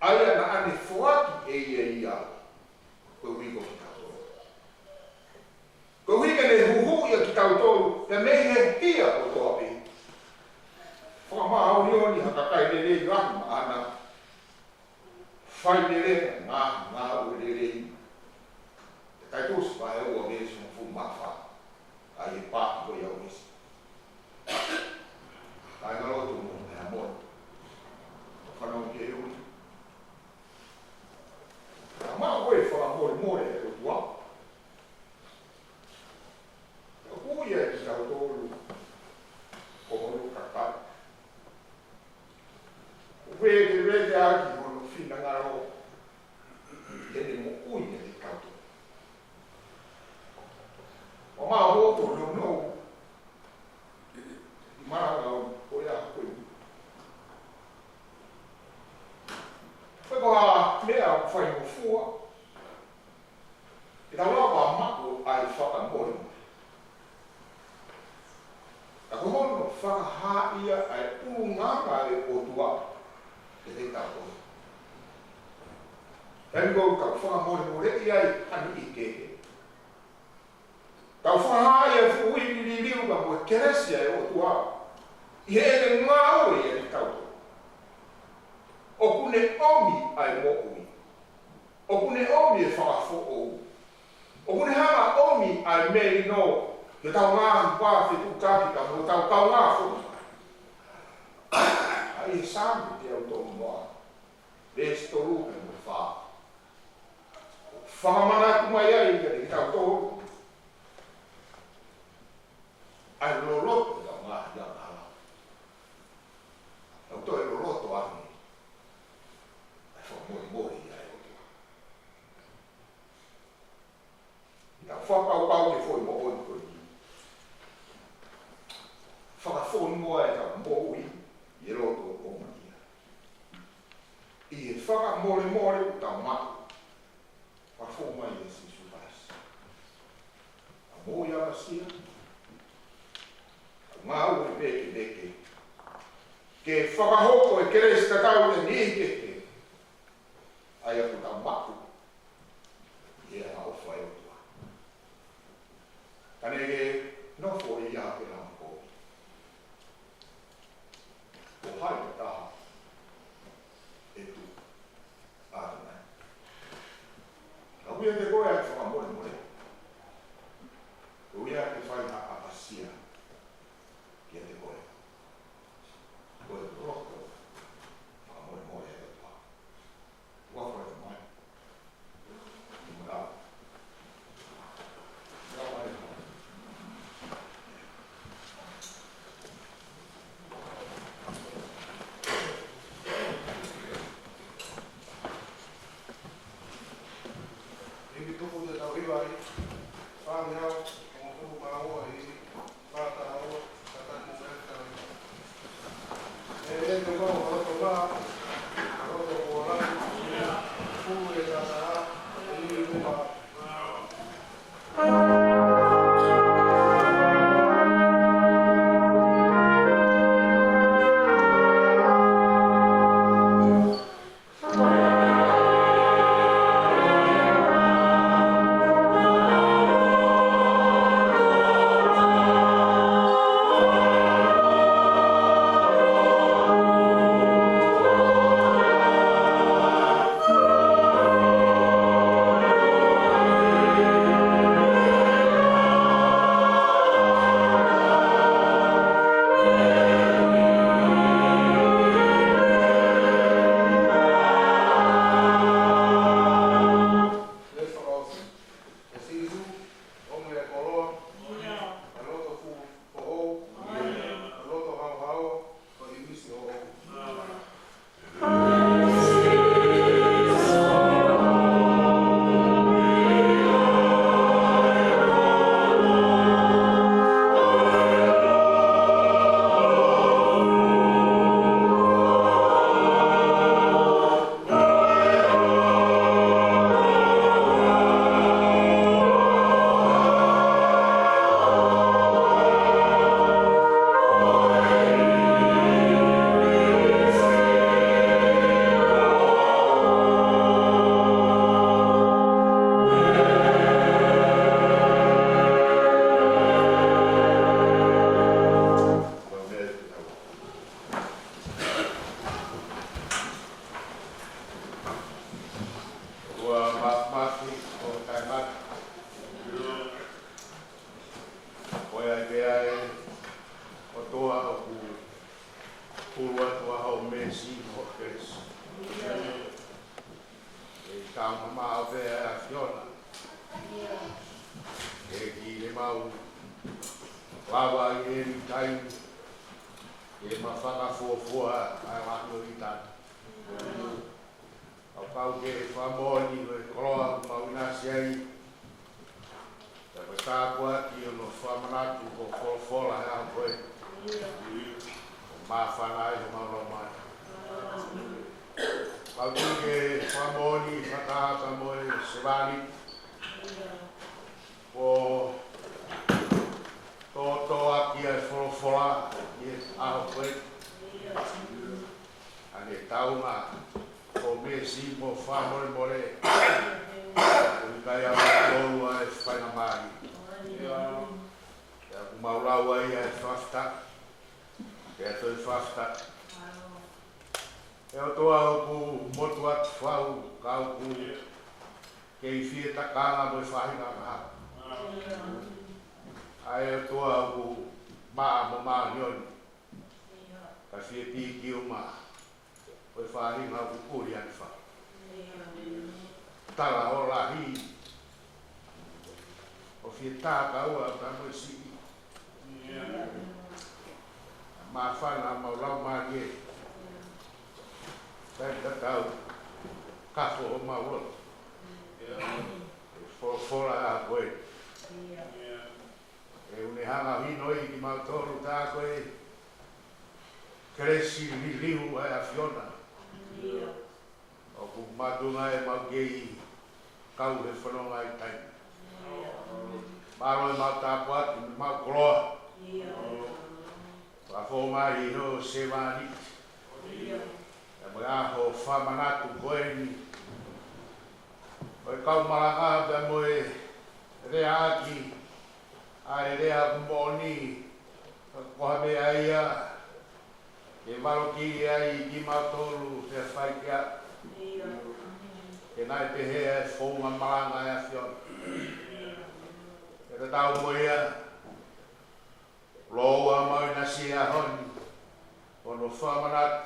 ʻa ia naʻa ne foaki ʻe ia ia koeʻuhi ko kitautolu, koeʻuhi ke ne huhuʻi ʻa kitautolu pea mei he hia kotoa pē, fakamāʻoniʻoniʻi ha kakai lelei lahi maʻana, fai lelei, ngā, ngāue lelei. Taitusi vahe ua veesi hongofulu mā fā. ʻA ia ʻe pā ko ia ʻo veesi. Kāingalotu mo e amo. Fanongo ki he ui. Ka maʻu e fakamolemole ʻa e ʻOtua, ʻoku ui ai kitautolu ko hono kakai. ʻOku vete, vete ʻaki hono finangalo ʻi heʻene moʻui ʻiate kitautolu. ʻO maʻu hono nounou ʻi he malanga ʻo e ʻaho ko eni. Ko e hā e meʻa ʻoku faingofua ke tau lava ʻo maʻu ai e fakamolemole? Ka ko hono fakahā ia ʻa e ʻulungaanga ʻa e ʻOtua kiate kitautolu. Taimi ʻoku tau fakamolemoleʻi ai ha niʻihi kehe, tau fakahā ai e fuʻu ivi liliu pea mo e kelesi ʻa e ʻOtua ʻi heʻene ngāue ʻiate kitautolu. ʻOku ne ʻomi ʻa e moʻui. ʻOku ne ʻomi e fakafoʻou. ʻOku ne hanga ʻo ʻomi ʻa e melino ki hotau ngaahi vā fetuʻutaki pea mo hotau kaungā fononga. ʻA ia ʻi he Saame teau tolu noa, veesi tolu pea mo e fā, fakamanatu mai ai kiate kitautolu ʻa e loloto ʻetau ngaahi angahala, ʻetau toe loloto ange ʻa e fakamolemole ʻa e ʻOtua. Tau fakakaukau ki he foʻi moʻoni ko eni. Fakafonua ʻetau moʻui ʻi he loto ʻo e ʻOtua ʻi he fakamolemole ʻoku tau maʻu. Fakafou mai ʻia Sīsū Kalaisi. ʻA e moʻui ʻapasia, ʻa e ngāue vēkeveke, ke fakahoko e kelesi tatau ʻa e niʻihi kehe ʻa ia ʻoku tau maʻu ʻi he angaʻofa ʻa e ʻOtua. Ka neʻe nofo ʻi ai ha lama kovi. Ko hai ha taha ʻe tuʻu ʻa ʻAtonai? Ka ʻoku ʻiate Ua mafimafi ʻo taʻengata. Ko ia pē ʻa e ʻOtua ʻoku hulu atu ʻa hoʻo meesi mo hoʻo kelesi. ʻE tau mamaʻo pē ʻa e ʻAfiona. ʻEiki, ʻe mau lava ʻi eni taimi ke mau fakafuofua ʻa e lahi ʻo e ʻitāniti. ʻOku mau kei fakamoʻoni ʻa e koloa ʻoku mau ʻinasi ai. Pea ko e tāpuaki ʻo hono fakamanatu ʻo e folofola he ʻaho ko eni. ʻO māfana ai homau laumālie. Mau kei fakamoʻoni fakataha mo e sevāniti. ʻO tōtōaki ʻa e folofola ʻi he ʻaho ko eni. ʻA ʻene taunga ʻo meesi mo fakamolemole. ʻOku ʻikai ʻa mautolu ʻa e faingamālie. Pea ʻoku mau lau ai ʻa e fakafetaʻi. Pea toe fakafetaʻi. ʻE ʻOtua ʻoku motuʻa tufau, ka ʻoku kei fie takanga mo e faʻahinga kahaʻu. ʻA e ʻOtua ʻoku maʻa mo māʻoniʻoni. Ka fie piki uma ʻo e faʻahinga ʻoku puli ʻa e fā. Tala ʻo lahi ʻo fie tā kaua ka mo e siʻi. Māfana homau laumālie. Taimi tatau kafo homau loto. ʻE folofola ʻa koe. ʻE ʻuhinga hinoʻi kimautolu tā ko e kelesi liliu ʻa e ʻAfiona. ʻOku mātuʻaki mau kei kau he fononga ʻi taimi. Mālō ʻemau tāpuaki, ʻemau koloa. Fakafou mai ʻi hoʻo sevāniti. Pea mo e ʻaho fakamanatu ko eni. Ko e kau malanga pea mo e leaʻaki ʻa e lea ʻoku moʻoni, ko ha meʻa ia ke valokiʻi ai kimautolu pea fai ki ai. Ke nau pehē ʻa e founga malanga ʻa e ʻAfiona. Pea tatau mo ia, lōua mau ʻinasi he ʻaho ni, ʻo hono fakamanatu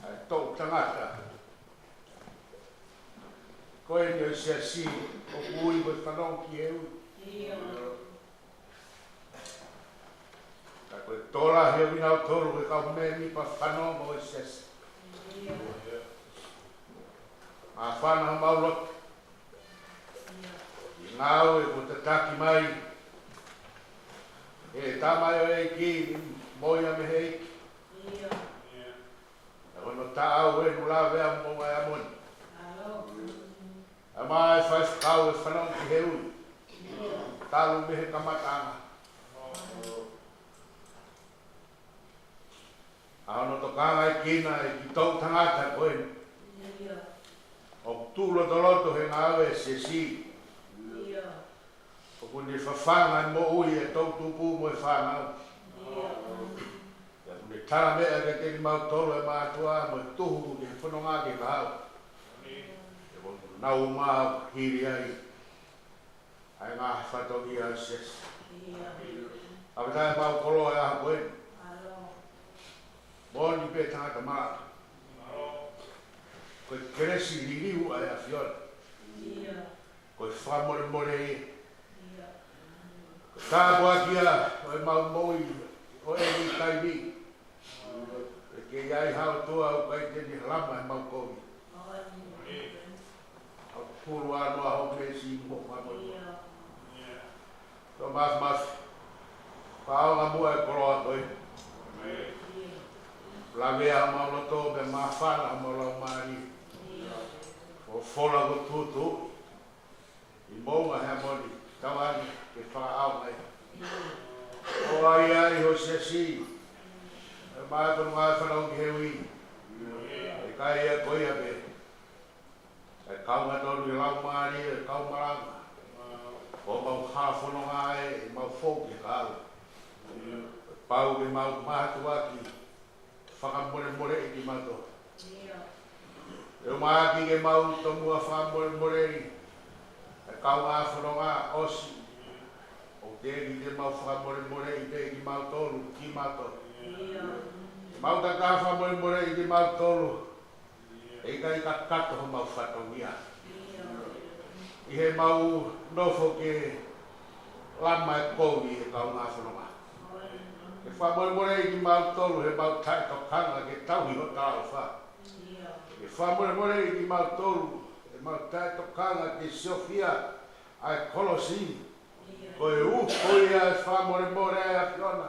ʻa e toʻu tangata ko eni ʻo e siasi, ʻoku ui ko e fanongo ki he ui. Ka ko e tokolahi ʻo kinautolu ko e kau mēmipa fanongo ʻo e siasi. Māfana homau loto. Ngāue kuo tataki mai ʻe he tamaioʻeiki, mo ia mei he ʻEiki. ʻIo. Ko hono taʻau ʻeni ʻoku lavea mo Moʻunga ʻAmoni. ʻA ia ʻoku fai fakau e fanongo ki he ui, talu mei he kamataʻanga. ʻA hono tokangaʻi kinaua ʻe he toʻu tangata ko eni ʻoku tuʻu lotoloto he ngāue ʻa e siasi. ʻOku ne fafanga e moʻui ʻa e toʻu tupu mo e fānau. Pea ʻoku ne talameʻa kiate kimautolu ʻa e mātuʻa mo e tuhu ki he fononga ki he kahaʻu. Pea ʻoku nau ō mai ʻo hili ai ʻa e ngaahi fatongia ʻa e siasi. ʻOku ʻikai ke mau koloa ʻa e ʻaho ko eni. Moʻoni pē tangata malanga. Ko e kelesi liliu ʻa e ʻAfiona. Ko e fakamolemole ia. Ko e tāpuaki ia ʻo ʻemau moʻui ʻo eni taimi. ʻE ʻikai ha ʻOtua ʻoku ʻikai te ne lama ʻemau kovi. ʻOku pulu ʻa e ʻOtua hoʻo kelesi mo e fakamolemole. Tō mafimafi. Fakaʻaonga muʻa e koloa ko ē. Lavea homau loto pea māfana homau laumālie. Folofola kuo tuʻutuʻuni ʻi Moʻunga ʻAmoni, tauange ke fakaʻaonga ia. ʻOua ʻe ʻai ho siasi ʻo mai ko e ngaahi fanongo ki he ui. ʻE ʻikai ia ko ia pē. ʻE kaunga tonu ʻi he laumālie ʻo e kau malanga. Ko homau hala fononga ʻe mau fou ki he kahaʻu. Pau ke mau mātuʻaki fakamolemoleʻi kimautolu. ʻE ʻumaʻā ke mau tomuʻa fakamolemoleʻi ʻa e kaungā fononga ʻosi. ʻOku teʻeki ke mau fakamolemoleʻi pē kimautolu, kimautolu. Mau tatā fakamolemoleʻi kimautolu. ʻE ʻikai kakato homau fatongia ʻi heʻemau nofo ke lama e kovi ʻi he kaungā fononga. Ke fakamolemoleʻi kimautolu heʻemau taʻetokanga ke tauhi ho talaʻofa. Ke fakamolemoleʻi kimautolu heʻemau taʻetokanga ke siofia ʻa e kolosi. Ko e uho ia ʻo e fakamolemole ʻa e ʻAfiona.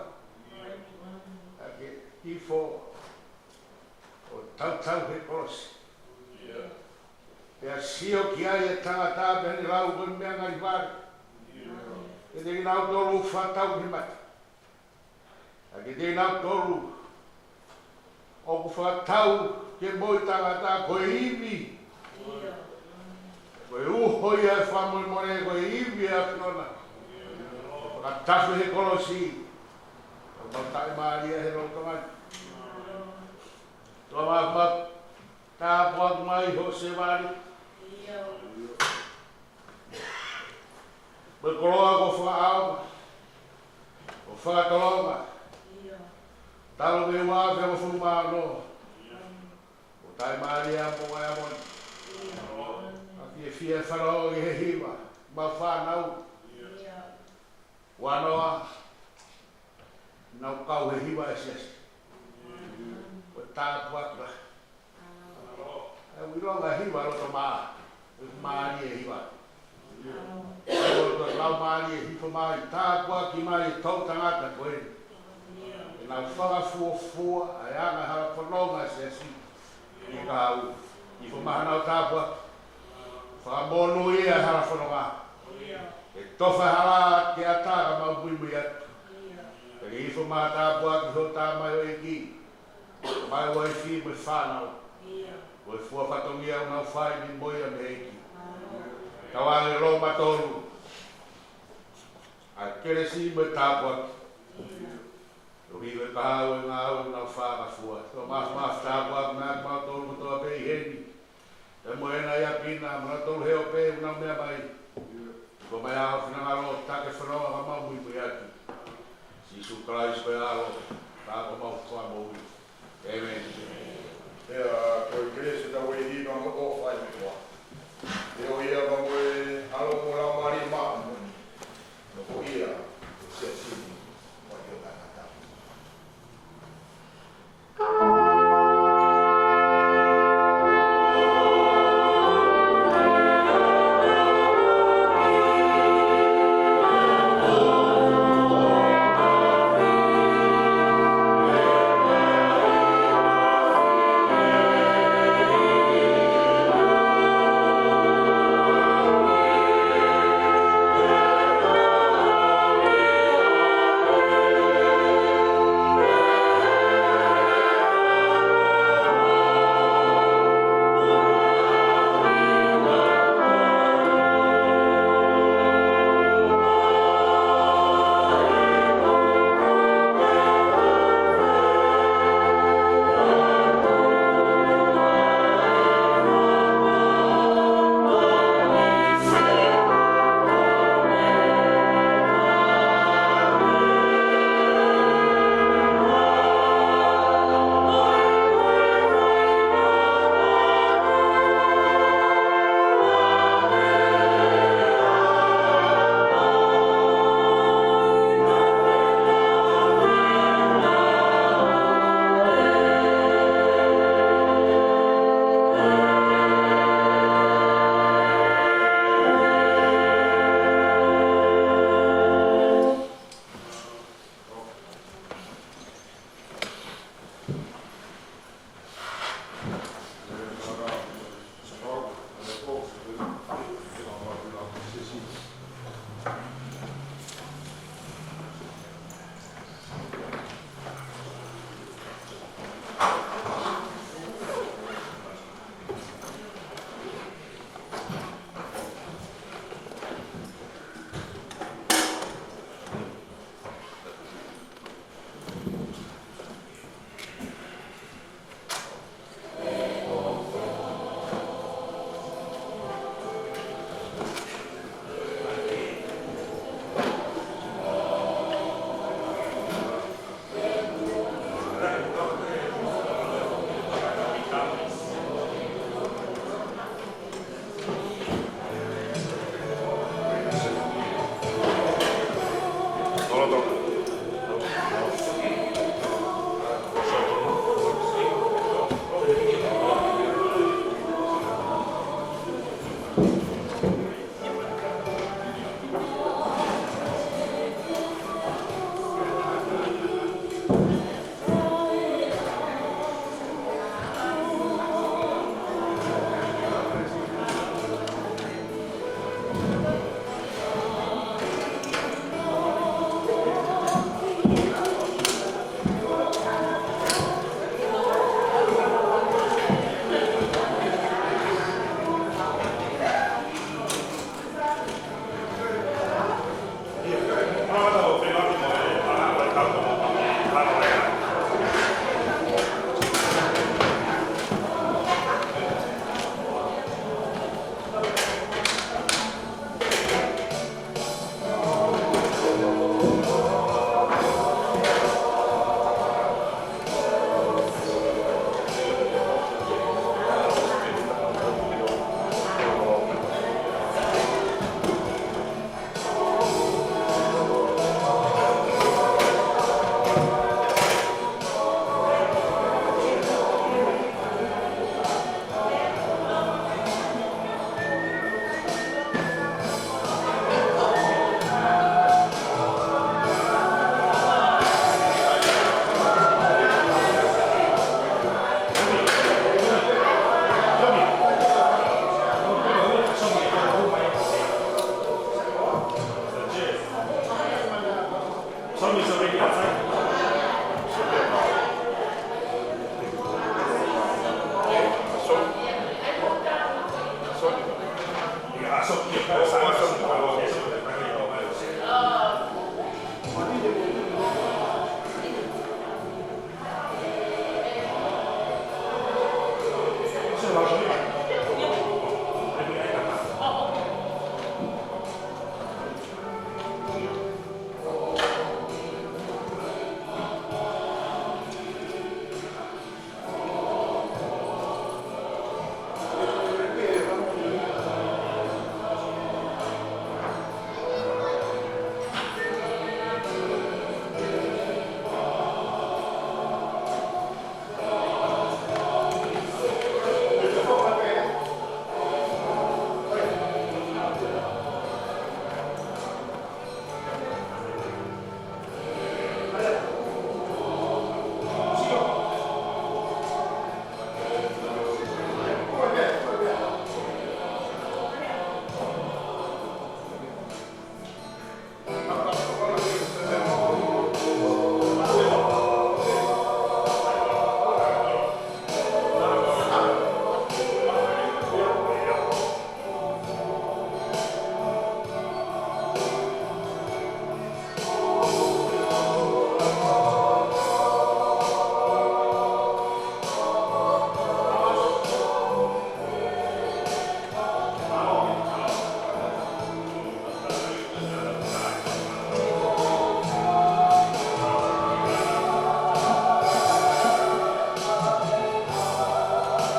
ʻA ke ifo ʻo tautau he kolosi. Pea sio ki ai e tangata pea ne lau ko e meʻa ngali vale. ʻE te kinautolu fakatau ki he mate. ʻA ke te kinautolu ʻoku fakatau ke moʻui tangata ko e ivi. Ko e uho ia ʻo e fakamolemole, ko e ivi ʻa e ʻAfiona. Fakatafe he kolosi. Ko e mau taʻimālie he lolotonga ni. Tō mafimafi. Tāpuaki mai hoʻo sevāniti. Mo e koloa kuo fakaʻaonga, kuo fakatolonga. Talu mei he ua afe hongofulu mā ono. Kuo taʻimālie ʻa Moʻunga ʻAmoni. ʻOku fiefia e fanongo ki he hiva ʻa ʻemau fānau. Ua noa, nau kau he hiva ʻa e siasi. Ko e tāpuaki lahi. ʻE ui ʻa e hiva loto mā, mālie e hiva. Ko e loto laumālie hifo mai, tāpuaki mai e toʻu tangata ko eni. ʻE nau fakafuofua ʻa e anga e hala fononga ʻa e siasi. ʻI he kahaʻu, ʻi he fo maha nau tāpuaki. Fakamonūʻia e hala fononga. ʻE tofa e hala ke ʻatā ka mau muimui atu. Pea ke ifo maha tāpuaki ho tamaioʻeiki, mai uaifi mo e fānau. Ko e fua fatongia ʻoku nau fai ni mo ia mei he ʻEiki. Tauange Loma tolu ʻa e kelesi mo e tāpuaki. ʻOku ʻi he kahaʻu e ngāue ʻoku nau fakafua. Tō mafimafi tāpuaki mai kimautolu kotoa pē ʻi heni. Pea mo e ngaahi ʻapi na, mo nautolu he ope ʻoku nau meʻa mai. Ko e meʻa ʻa ho finangalo, taki e fononga ka mau muimui atu. Sīsū Kalaisi ko e ʻAlo, ka ko homau Fakamoʻui. ʻĒmeni. Pea ko e kelesi ʻa hotau ʻEiki pea mo e ʻofa ʻa e ʻOtua, pea ʻofa ʻa e ʻOtua pea mo e ʻAlo mo e Laumālie Māʻoniʻoni, nofoʻia ʻo siasi ni, ʻo ʻikai ke ngata.